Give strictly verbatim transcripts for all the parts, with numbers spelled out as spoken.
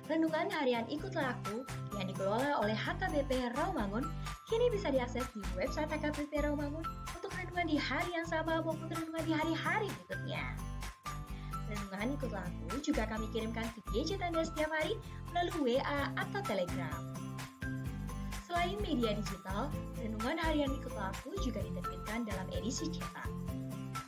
Renungan harian Ikutlah Aku yang dikelola oleh H K B P Rawamangun kini bisa diakses di website H K B P Rawamangun untuk renungan di hari yang sama maupun renungan di hari-hari berikutnya. Renungan Ikutlah Aku juga kami kirimkan ke gadget Anda setiap hari melalui W A atau Telegram. Selain media digital, renungan harian Ikutlah Aku juga diterbitkan dalam edisi cetak.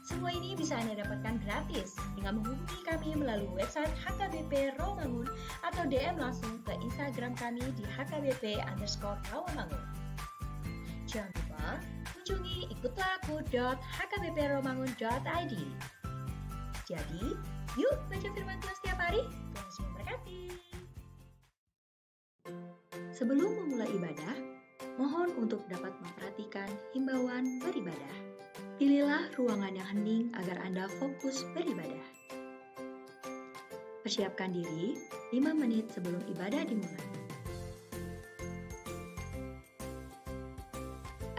Semua ini bisa Anda dapatkan gratis dengan menghubungi kami melalui website H K B P Rawamangun atau D M langsung ke Instagram kami di H K B P underscore Rawamangun. Jangan lupa kunjungi ikutlah aku dot H K B P rawamangun dot I D. Jadi, yuk baca firman Tuhan setiap hari. Tuhan Yesus memberkati. Sebelum memulai ibadah, mohon untuk dapat memperhatikan himbauan beribadah. Pilihlah ruangan yang hening agar Anda fokus beribadah. Persiapkan diri lima menit sebelum ibadah dimulai.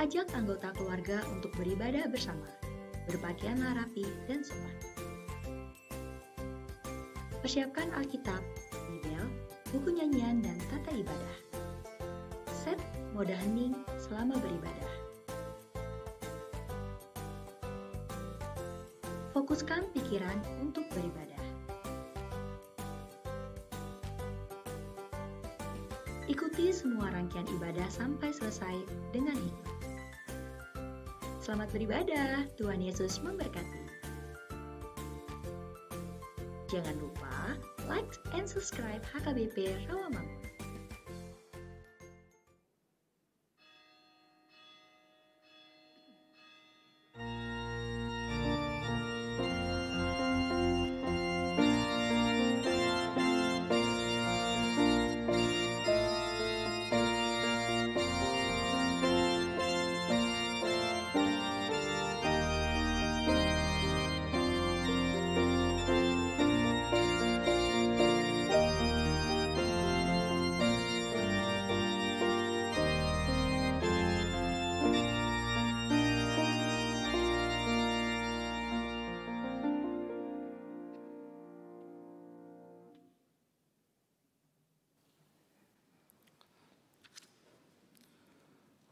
Ajak anggota keluarga untuk beribadah bersama. Berpakaianlah rapi dan sopan. Persiapkan Alkitab, Bibel, buku nyanyian, dan tata ibadah. Set mode hening selama beribadah. Fokuskan pikiran untuk beribadah. Ikuti semua rangkaian ibadah sampai selesai dengan hikmat. Selamat beribadah, Tuhan Yesus memberkati. Jangan lupa like and subscribe H K B P Rawamangun.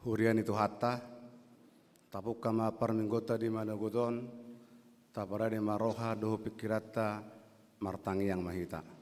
Huria ni Tuhanta, tapungka ma parmingguonta di manogot on, taparade ma roha dohot pingkiranta, martangiang ma hita.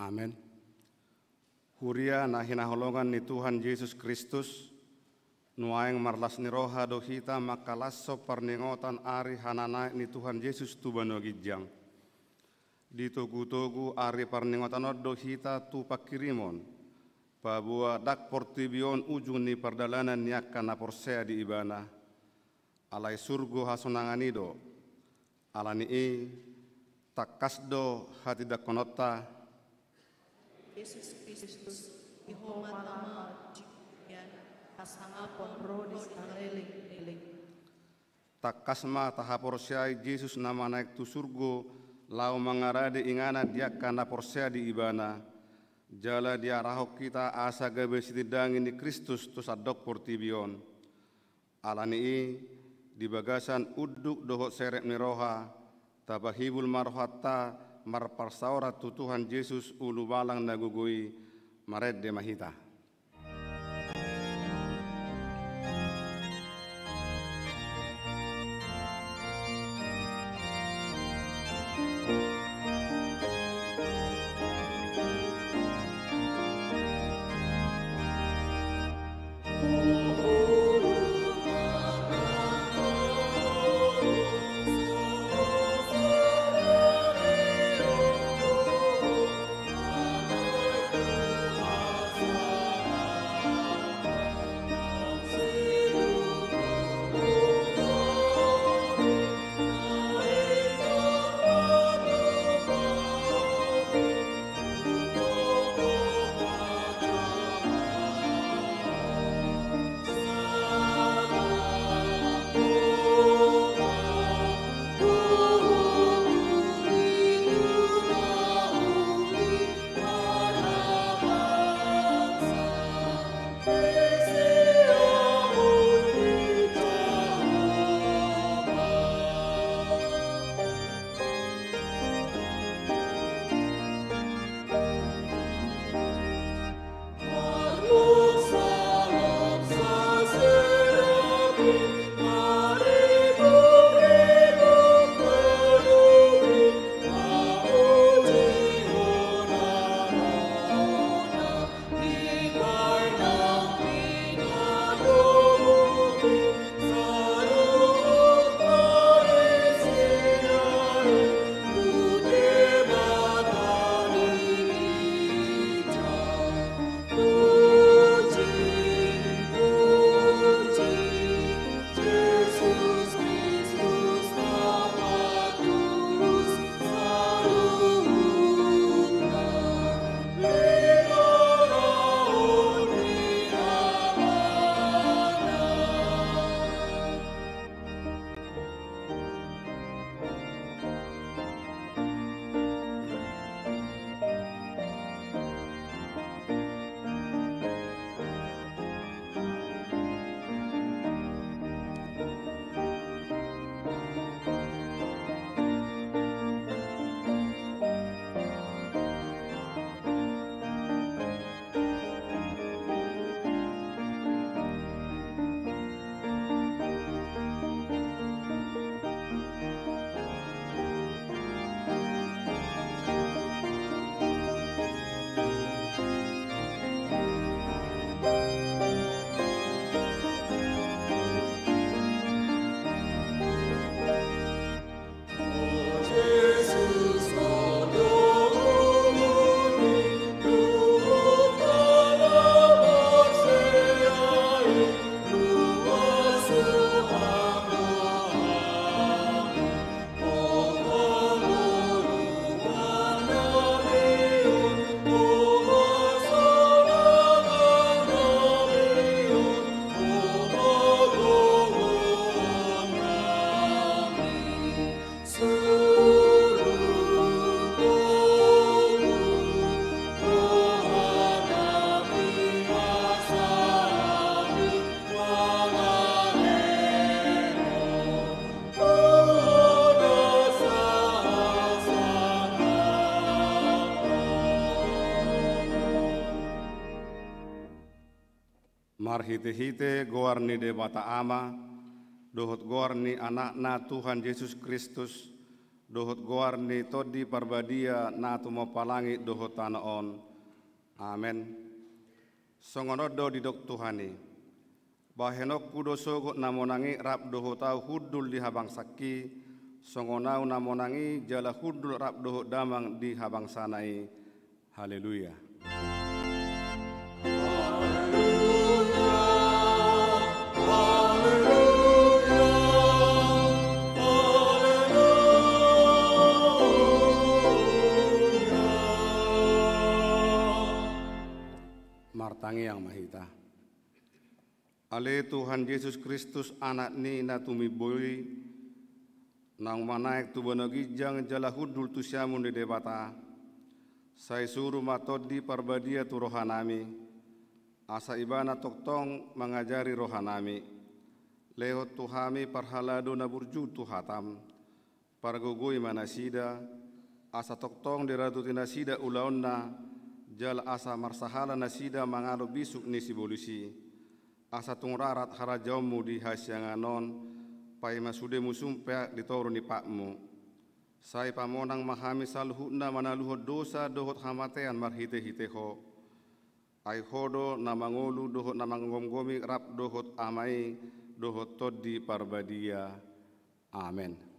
Amen. Huria na hinaholongan ni Tuhan Jesus Kristus, nuaeng marlas ni roha do hita mangkalashon parningotan ari hananaek ni Tuhan Jesus tu banua ginjang. Ditogutogu ari parningotan on do hita tu pangkirimon, paboa ndang portibi on ujung ni pardalanan ni angka na porsea di Ibana. Alai surgo hasonangan i do. Ala ni i, tangkas do hatindangkononta. Jesus Kristus, di Ho ma tama, hasangapon ro di saleleng ni leleng. Tangkas ma tahaporseai Jesus na manaek tu surgo, laho mangarade inganan di angka na porsea di Ibana. Jala diarahon hita asa gabe sitindangi ni Kristus tu sandok portibi on. Ala ni i, di bagasan unduk dohot serep ni roha, tapahibul ma rohanta marparsaoran tu Tuhan Jesus Ulubalang na gogo i, marende ma hita. Marhite-hite goar ni Debata Ama, dohot goar ni Anakna Tuhan Jesus Kristus, dohot goar ni Tondi Parbadia na tumompa langit dohot tano on. Amen. Songon on do didok Tuhan i: Bahenonku do sogot na monang i rap dohot ahu hundul di habangsangki, songon ahu na monang i jala hundul rap dohot damang di habangsana i. Haleluya. Martangiang ma hita. Ale Tuhan Jesus Kristus, Anak ni na tumimbo i, naung manaek tu banua ginjang jala hundul tu siamun ni Debata, sai suru ma Tondi Parbadia tu rohanami, asa Ibana tongtong mangajari rohanami. Lehon tu hami parhalado na burju tu hatam. Pargogoi ma nasida, asa tongtong diratuti nasida ulaonna, jala asa marsahala nasida mangalo bisuk ni sibolis i, asa tung rarat harajaonmu di hasiangan on, paima sude musum peak di toru ni patmu. Sai pamonang ma hami saluhutna manaluhon dosa dohot hamatean marhite-hite Ho. Ai Ho do na mangolu dohot na manggomgomi rap dohot Ama i dohot Tondi Parbadia. Amen.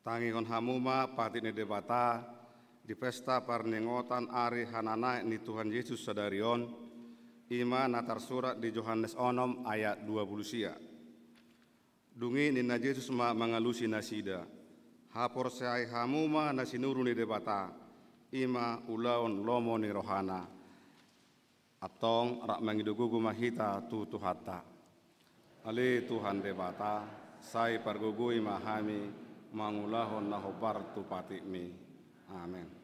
Tangihon hamu ma patik ni Debata di pesta parningotan ari hananaek ni Tuhan Jesus sadari on, i ma na tarsurat di Johannes onom ayat dua pulu sia. Dung i ninna Jesus ma mangalusi nasida: Haporseai hamu ma na sinuru ni Debata, i ma ulaon lomo ni rohana. Antong rap mangido gogo ma hita tu Tuhanta. Ale Tuhan Debata, sai pargogoi ma hami mangulahon na hombar tu patikmi. Amen.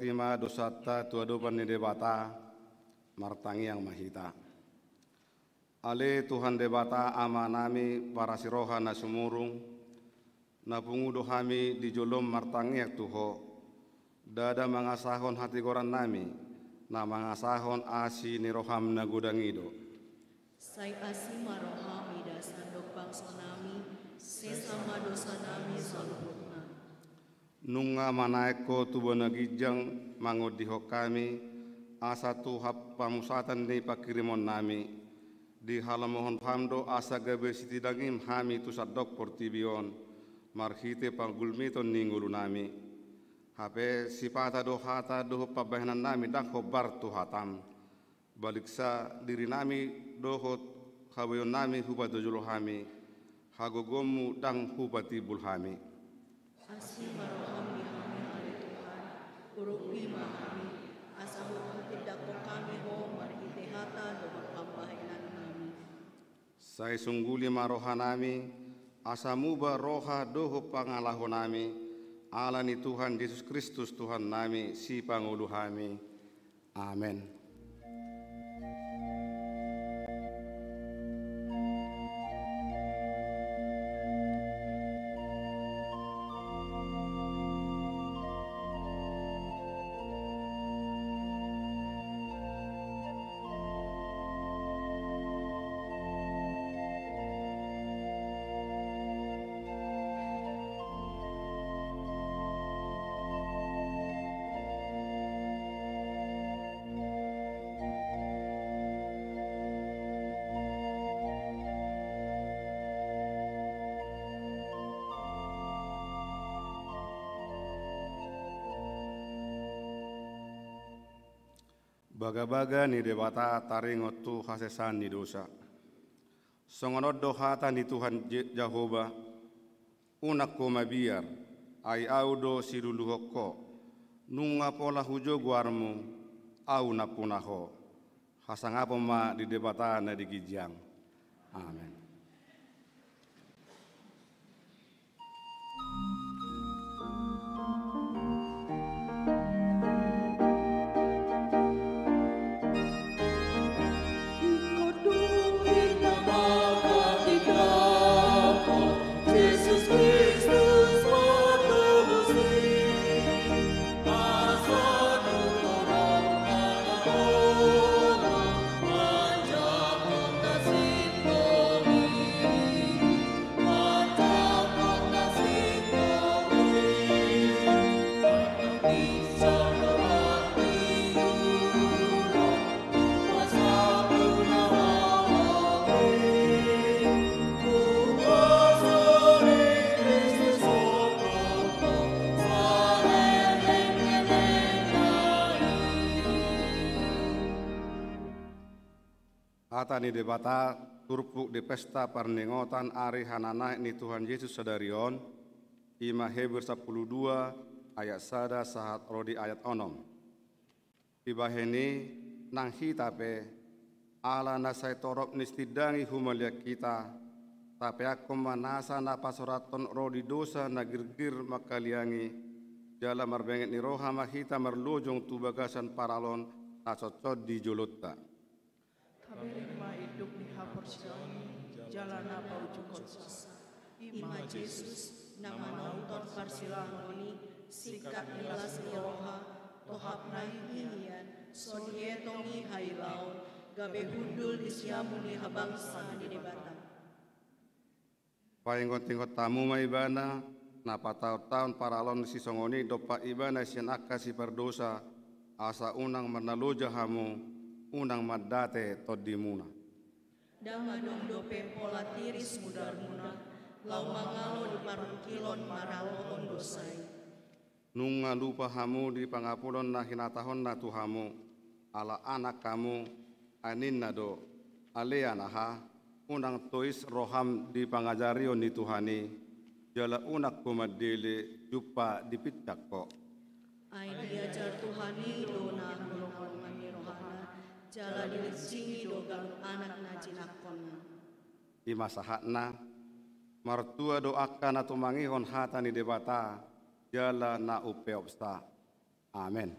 Tarima dosanta tu adopan ni Debata. Martangiang ma hita. Ale Tuhan Debata, Amanami parasiroha na sumurung, na pungu do hami di jolom martangiang tu Ho. Ndada mangasahon hatigorannami, na mangasahon asi ni roham na godang i do. Sai asi ma roham mida sandok bangsonami, sesa ma dosanami saluhutna. Nunga manaek Ho tuba na ginjang mangondihon hami, asa tu hapamusatan ni panghirimonnami, dihalomohon Ham do asa gabe sitindangim hami tu sandok portibi on, marhite panggulmiton ni ngolunami. Hape sipata do hata dohot pambahenannami ndang hombar tu hatam. Baliksa dirinami dohot habaionami hupatojolo hami, hagogoonmu ndang hupatimbul hami. Asi ma roham di hami ale Tuhan, urupi ma hami, asa hupatindanghon hami Ho marhite hata dohot pambahenannami. Sai sungguli ma rohanami, asa muba roha dohot pangalahonami, ala ni Tuhan Jesus Kristus Tuhannami, Sipangolu hami. Amen. Bagabaga ni Debata taringot tu hasesaan ni dosa. Songon on do hata ni Tuhan Je-, Jahowa, unang ho mabiar, ai Ahu do siluluhon ho. Nunga pola hujo goarmu, Ahu nampuna ho. Hasangapon ma di Debata na di ginjang. Amen. Hata ni Debata turpuk di pesta parningotan ari hananaek ni Tuhan Jesus sadari on, i ma Heber sampulu dua ayat sada sahat ro di ayat onom. Dibahen i, nang hita pe, ala na sai torop nitindangi humaliang hita, tapeakkon ma nasa na pasurathon ro di dosa na girgir mangkaliangi, jala marbenget ni roha ma hita marlojong tu bagasan paralon na sotson di jolonta. Tabereng ma induk ni haporseaon i jala na paujunghon sasa. I ma Jesus, na manongtong parsilahon i, singkat ni las ni roha, tohapna i hian, so dietong i hailaon, gabe hundul di siamun ni habangsa ni Debata. Paingotingot hamu ma ibana, na pataontaon paralon sisongon i dompak ibana sian angka sipardosa, asa unang marnaloja hamu, unang mandate tondimuna. Ndang adong dope pola tiris mudarmuna, laho mangalo di parungkilon maralohon dosa i. Nunga lupa hamu di pangapulon na hinatahonna tu hamu, ala anak hamu, ai ninna do, ale anaha, unang tois roham di pangajarion ni Tuhan i, jala unang ho mandele jumpa dipintak ho. Ai diajar Tuhan i do na hangolongan ni rohana, jala dilinsingi do ganup anak na jinangkonna. I ma sahatna, martua do angka na tumangihon hata ni Debata, jala na umpeopsa. Amen.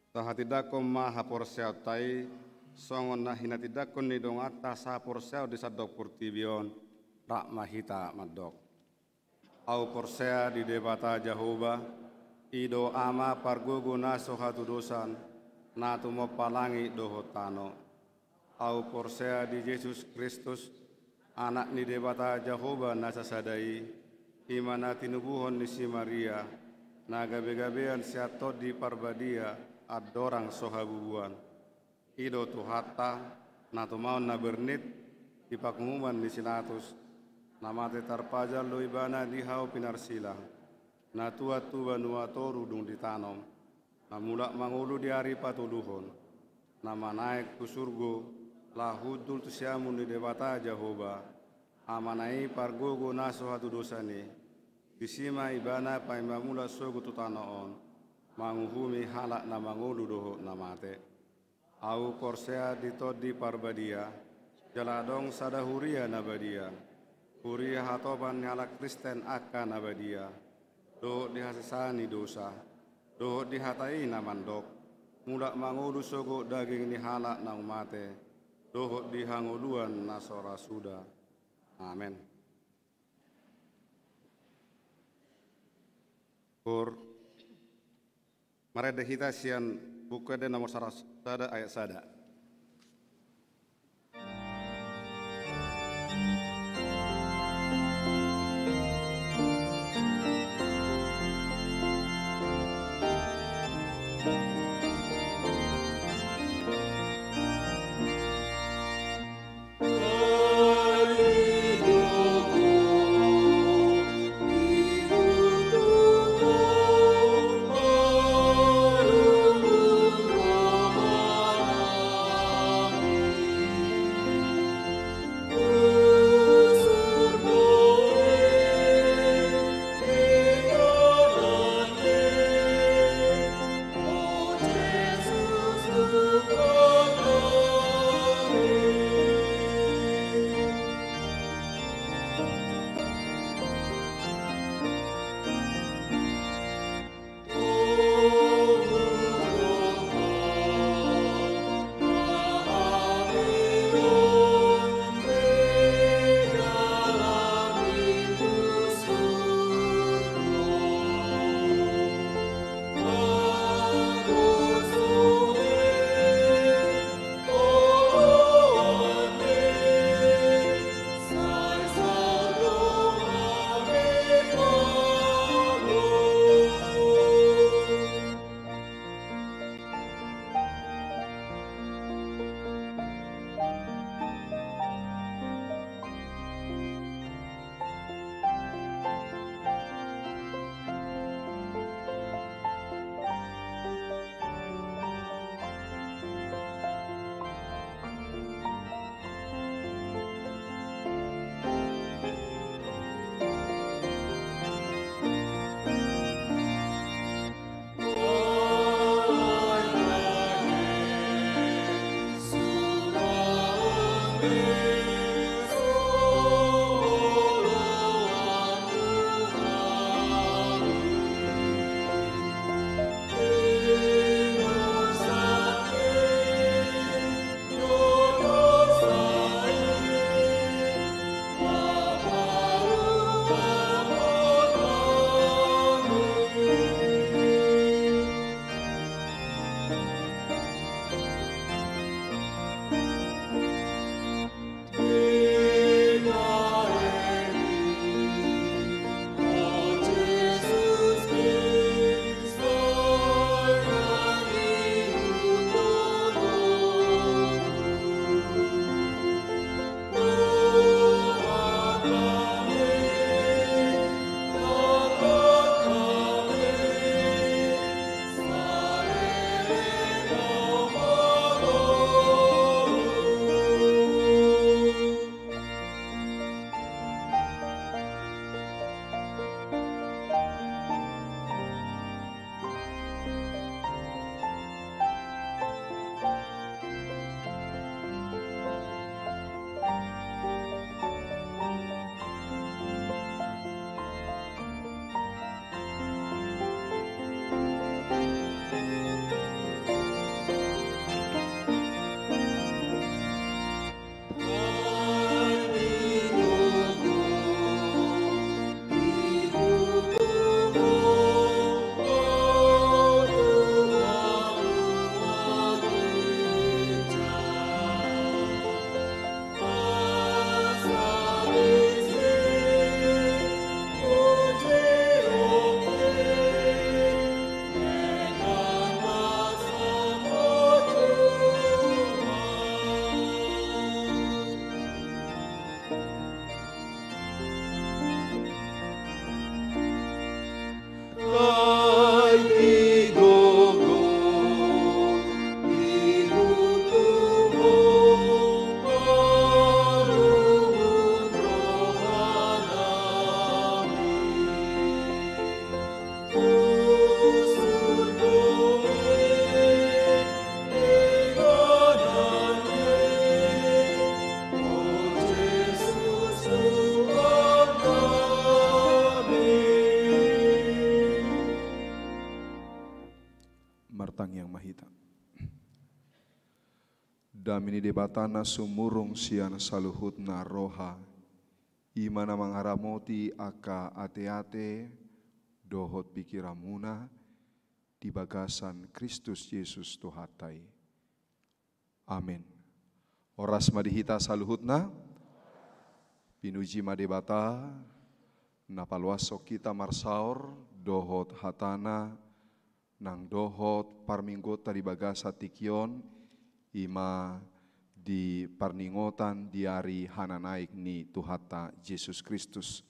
Tahatindangkon ma haporseaonta i, songon na hinatindangkon ni donganta sahaporseaon di sandok portibi on, rap ma hita mandok. Ahu porsea di Debata Jahowa, i do Ama pargogo na so hatudosan, na tumompa langit dohot tano. Ahu porsea di Jesus Kristus, Anak ni Debata Jahowa na sasada i, i ma na tinubuhon ni si Maria, na gabegabean sian Tondi Parbadia, andorang so habubuan. I do Tuhanta, na tumaon na bernit, di panguhuman ni si Latus, na mate tarpajal do ibana di hau pinarsilang, na tuat tu banua toru dung ditanom, na mulak mangolu di ari patoluhon, na manaek tu surgo, laho hundul tu siamun ni Debata Jahowa, Amana i pargogo na so hatudosan i, disi ma ibana paima mulak sogot tu tano on, manguhumi halak na mangolu dohot na mate. Ahu porsea di Tondi Parbadia, jala adong sada huria na badia, huria hatopan ni halak Kristen angka na badia, dohot di hasesaan ni dosa, dohot di hata i na mandok, mulak mangolu sogot daging ni halak naung mate, dohot di hangoluan na so ra suda. Amen. Hur. Marende hita sian Buku Ende nomor sada, sada ayat sada. Dame ni Debata na sumurung sian saluhutna roha, i ma na mangaramoti angka ateate dohot pikiranmuna di bagasan Kristus Jesus Tuhanta i. Amen. Horas ma di hita saluhutna. Pinuji ma Debata na paluashon hita marsaor dohot hatana nang dohot parmingguonta di bagasan tingki on, i ma di parningotan di ari hananaek ni Tuhanta Jesus Kristus.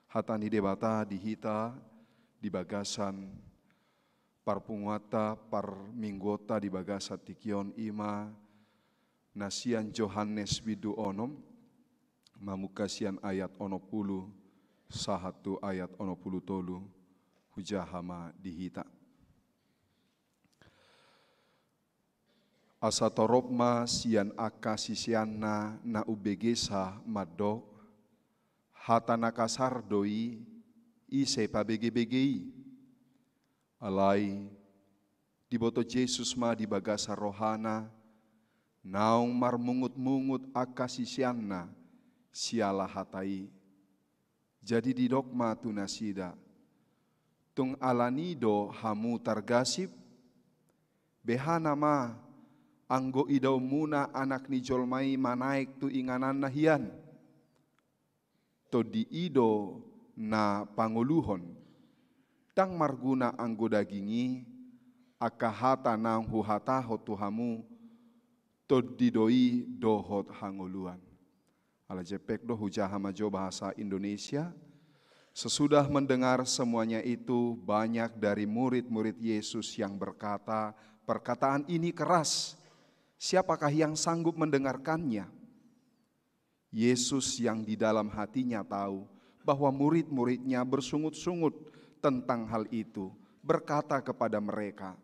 Hata ni Debata di hita di bagasan parpunguanta, parmingguonta di bagasan tingki on, i ma na sian Johannes bindu onom, mamungka sian ayat onom pulu sahat tu ayat onom pulu tolu. Hujaha ma di hita. Asa torop ma sian angka siseanna na umbegesa mandok: Hata na kasar do i, ise pabegebege i? Alai diboto Jesus ma di bagasan rohana naung marmungutmungut angka siseanna siala hata i. Jadi didok ma tu nasida: Tung ala ni do hamu targasip? Behana ma anggo idaonmuna Anak ni jolma i manaek tu ingananna hian. Tondi i do na pangoluhon. Ndang marguna anggo daging i, angka hata naung huhatahon tu hamu, tondi do i dohot hangoluan. Ala jempek do, hujaha ma jo bahasa Indonesia. Sesudah mendengar semuanya itu, banyak dari murid-murid Yesus yang berkata, "Perkataan ini keras. Siapakah yang sanggup mendengarkannya?" Yesus yang di dalam hatinya tahu bahwa murid-muridnya bersungut-sungut tentang hal itu, berkata kepada mereka,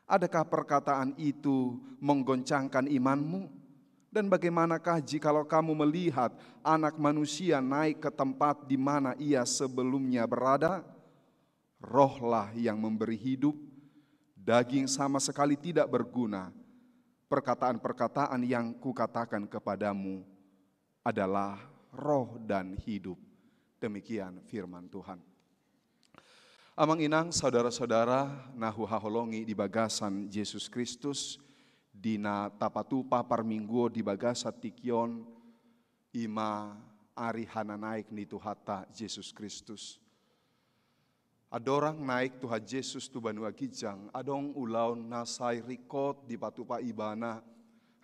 "Adakah perkataan itu menggoncangkan imanmu? Dan bagaimanakah jikalau kamu melihat Anak Manusia naik ke tempat di mana Ia sebelumnya berada? Rohlah yang memberi hidup, daging sama sekali tidak berguna. Perkataan-perkataan yang kukatakan kepadamu adalah roh dan hidup." Demikian firman Tuhan. Amang inang, saudara-saudara na huhaholongi di bagasan Jesus Kristus, di na tapatupa parmingguon di bagasan tingki on, i ma ari hananaek ni Tuhanta Jesus Kristus. Andorang naek Tuhan Jesus tu banua ginjang, adong ulaon na sai ringkot dipatupa Ibana,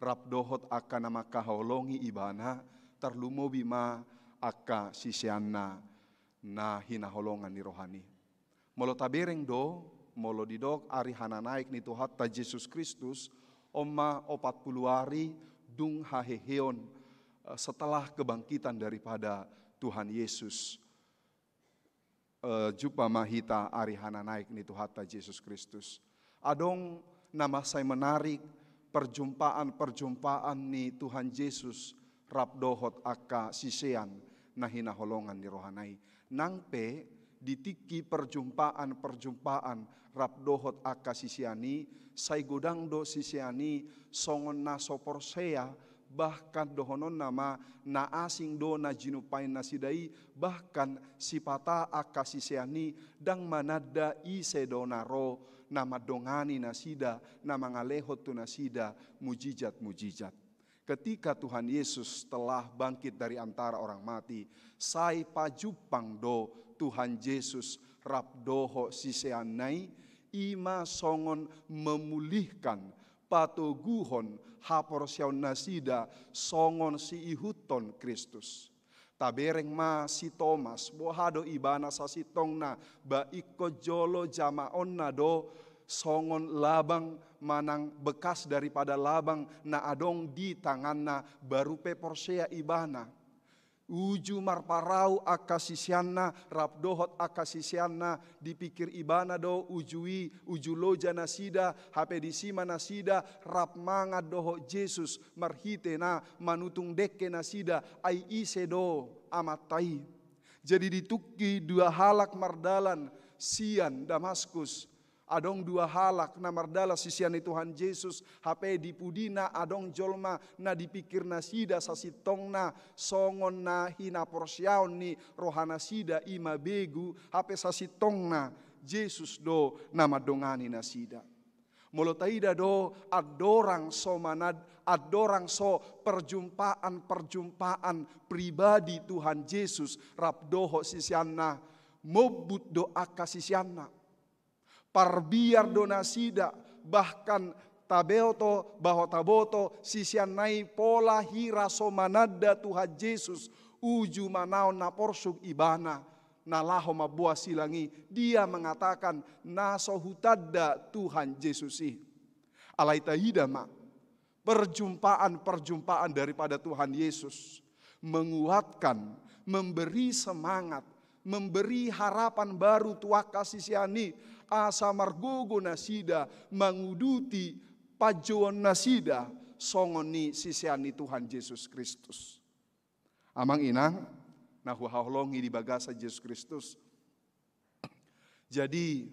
rap dohot angka na mangkaholongi Ibana, tarlumobi ma angka siseanna na hinaholongan ni rohana i. Molo tabereng do, molo didok ari hananaek ni Tuhanta Jesus Kristus, on ma opat pulu ari dung haheheon, eh, setelah kebangkitan daripada Tuhan Yesus. Eh, jumpa ma hita ari hananaek ni Tuhanta Jesus Kristus. Adong na mansai menarik perjumpaan-perjumpaan ni Tuhan Jesus rap dohot angka sisean na hinaholongan ni rohana i. Nang pe di tingki perjumpaan-perjumpaan rap dohot angka sisean i, sai godang do sisean i songon na so porsea, bahkan dohononna ma na asing do na jinumpai nasida i, bahkan sipata angka sisean i ndang mananda ise do na ro na mandongani nasida, na mangalehon tu nasida mujizat-mujizat. Ketika Tuhan Yesus telah bangkit dari antara orang mati, sai pajumpang do Tuhan Yesus rap dohot siseanna i, i ma songon memulihkan, patoguhon haporseaon nasida songon siihuthon Kristus. Tabereng ma si Tomas, boha do ibana sasintongna, ba ingkon jolo jamaonna do songon labang manang bekas daripada labang na adong di tanganna, baru pe porsea ibana. Uju marparau angka siseanna, rap dohot angka siseanna, dipikir ibana do uju i, uju loja nasida, hape disi ma nasida rap mangan dohot Jesus, marhite na manutung dengke nasida, ai ise do Amanta i. Jadi di tingki dua halak mardalan sian Damaskus, Adong dua halak na mardalan sisean ni Tuhan Jesus, hape di pudina adong jolma na dipikir nasida sasintongna songon na hinaporseaon ni rohanasida i ma begu, hape sasintongna Jesus do na mandongani nasida. Molo taida do andorang so manad, andorang so perjumpaan-perjumpaan pribadi Tuhan Jesus rap dohot siseanna, mombut do angka siseanna. Parbiar do nasida, bahkan taboto, bahwa taboto siseanna i pola hira so mananda Tuhan Jesus, uju manaon na porsuk ibana, na laho mamboan silang i, dia mengatakan na so hutanda Tuhan Jesus i. Alai taida ma, perjumpaan-perjumpaan daripada Tuhan Yesus menguatkan, memberi semangat, memberi harapan baru tu angka sisean i, asa margogo nasida manguduti panjouon nasida songon ni sisean ni Tuhan Jesus Kristus. Amang inang na huhaholongi di bagasan Jesus Kristus, jadi,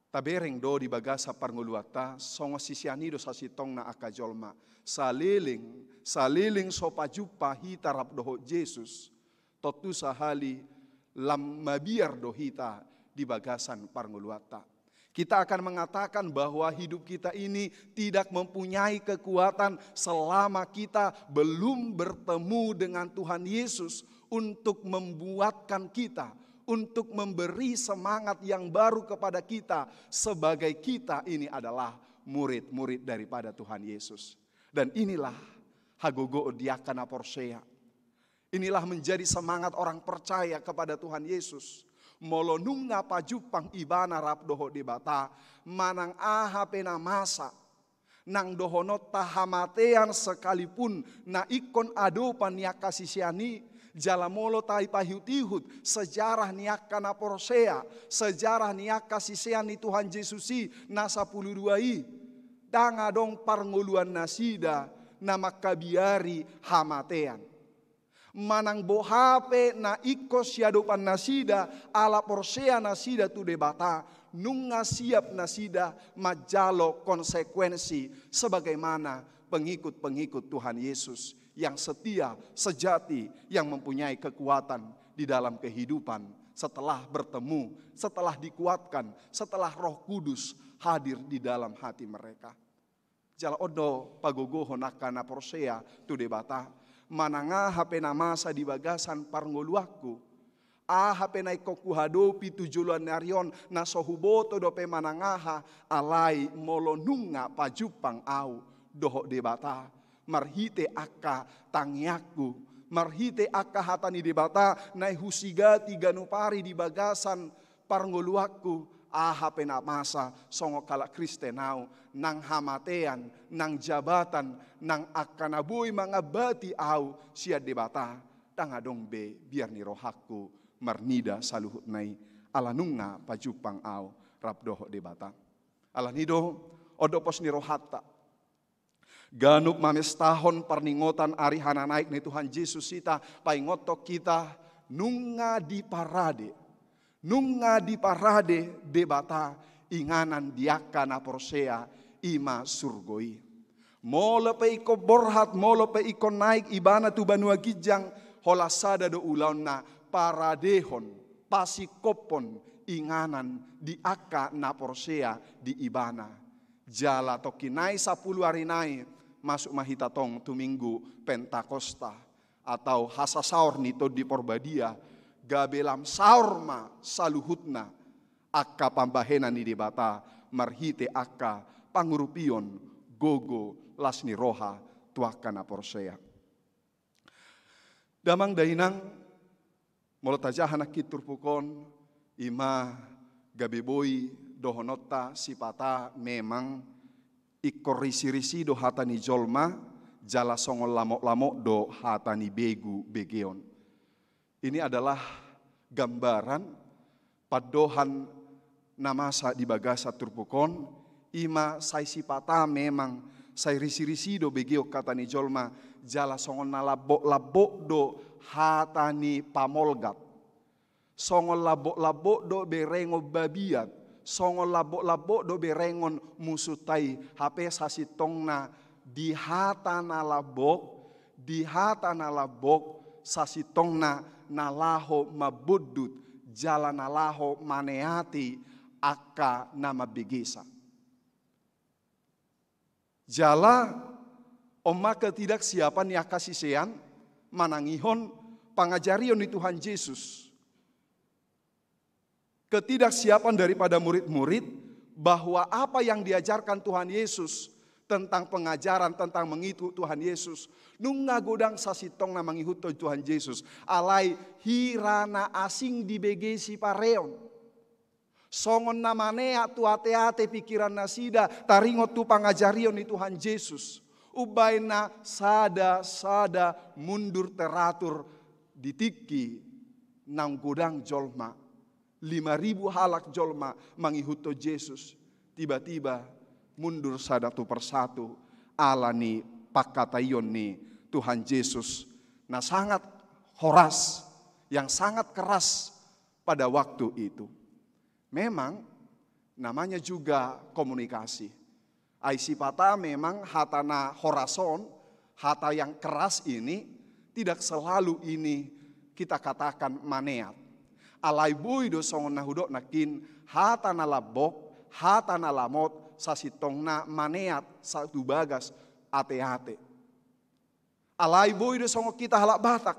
tabereng do di bagasan parngoluanta, songon sisean i do sasintongna angka jolma. Saleleng, saleleng so pajumpa hita rap dohot Jesus, tontu sahali lam mabiar do hita di bagasan parngoluanta. Kita akan mengatakan bahwa hidup kita ini tidak mempunyai kekuatan selama kita belum bertemu dengan Tuhan Yesus untuk membuatkan kita, untuk memberi semangat yang baru kepada kita sebagai kita ini adalah murid-murid daripada Tuhan Yesus. Dan inilah hagogoon di angka na porsea. Inilah menjadi semangat orang percaya kepada Tuhan Yesus. Molo nunga pajumpang ibana rap dohot Debata, manang aha pe na masa, nang dohononta hamatean sekalipun na ingkon adopan ni angka sisean i, jala molo tapaihut-ihut sejarah ni angka na porsea, sejarah ni angka sisean ni Tuhan Jesus i na sapulu dua i, ndang adong parngoluan nasida na mangkabiari hamatean. Manang boha pe na ingkon siadopan nasida ala porsea nasida tu Debata, nunga siap nasida manjalo konsekuensi sebagaimana pengikut-pengikut Tuhan Yesus yang setia, sejati, yang mempunyai kekuatan di dalam kehidupan setelah bertemu, setelah dikuatkan, setelah Roh Kudus hadir di dalam hati mereka. Jala on do pagogohon angka na porsea tu Debata, manang aha pe na masa di bagasan parngoluanku, aha pe na ingkon huhadopi tu joloan ni ari on, na so huboto dope manang aha, alai molo nunga pajumpang au dohot Debata, marhite angka tangiangku, marhite angka hata ni Debata na husigati ganup ari di bagasan parngoluanku, aha pe na masa songon halak Kristen au, nang hamatean, nang jabatan, nang angka na boi mangambati au sian Debata, ndang adong be biar ni rohangku marnida saluhutna i, ala nunga pajumpang au rap dohot Debata. Alani do, on do pos ni rohanta. Ganup mamestahon parningotan ari hananaek ni Tuhan Jesus hita, paingothon hita, nunga diparade, nunga diparade Debata inganan di angka na porsea i ma surgo i. Molo pe ingkon borhat, molo pe ingkon naek ibana tu banua ginjang, holan sada do ulaonna, paradehon, pasingkophon inganan di angka na porsea di ibana. Jala tongkin nai sapulu ari nai, masuk ma hita tong tu Minggu Pentakosta, atau hasasaor ni Tondi Porbadia, gabe lam saor ma saluhutna angka pambahenan ni Debata marhite angka pangurupion, gogo, las ni roha tu angka na porsea. Damang dainang, molo tajaha nangkin turpuk on, i ma gabe boi dohononta sipata memang ingkon risirisi do hata ni jolma, jala songon lamoklamok do hata ni begu begeon. Ini adalah gambaran pandohan na masa di bagasan turpuk on, i ma sai sipata memang sai risirisi do begeon hata ni jolma, jala songon na lamboklambok do hata ni pamolgat. Songon lamboklambok do berengon babiat, Songon lambok-lambok do berengon musunta i, hape sasintongna di hata na lambok, di hata na lambok, sasintongna na laho mambondut, jala na laho maneati angka na mambegesa. Jala on ma ketidaksiapan ni angka sisean manangihon pangajarion ni Tuhan Jesus. Ketidaksiapan daripada murid-murid bahwa apa yang diajarkan Tuhan Yesus tentang pengajaran, tentang mengikut Tuhan Yesus, nunga godang sasintongna mangihuthon Tuhan Jesus. Alai hira na asing dibege sipareon. Songon na maneat tu ate-ate pikiran nasida taringot tu pangajarion ni Tuhan Jesus. Umbaen na sada-sada mundur teratur di tingki naung godang jolma. Lima ribu halak jolma mangihuthon Jesus. Tiba-tiba mundur sada tu persatu ala ni pangkataion ni Tuhan Jesus na sangat horas, yang sangat keras pada waktu itu. Memang namanya juga komunikasi. Ai sipata memang hata na horas on, hata yang keras ini, tidak selalu ini kita katakan maneat. Alai boi do songon na hudok nangkin, hata na lambok, hata na lamot, sasintongna maneat sa-, tu bagas ate-ate. Alai boi do songon hita halak Batak.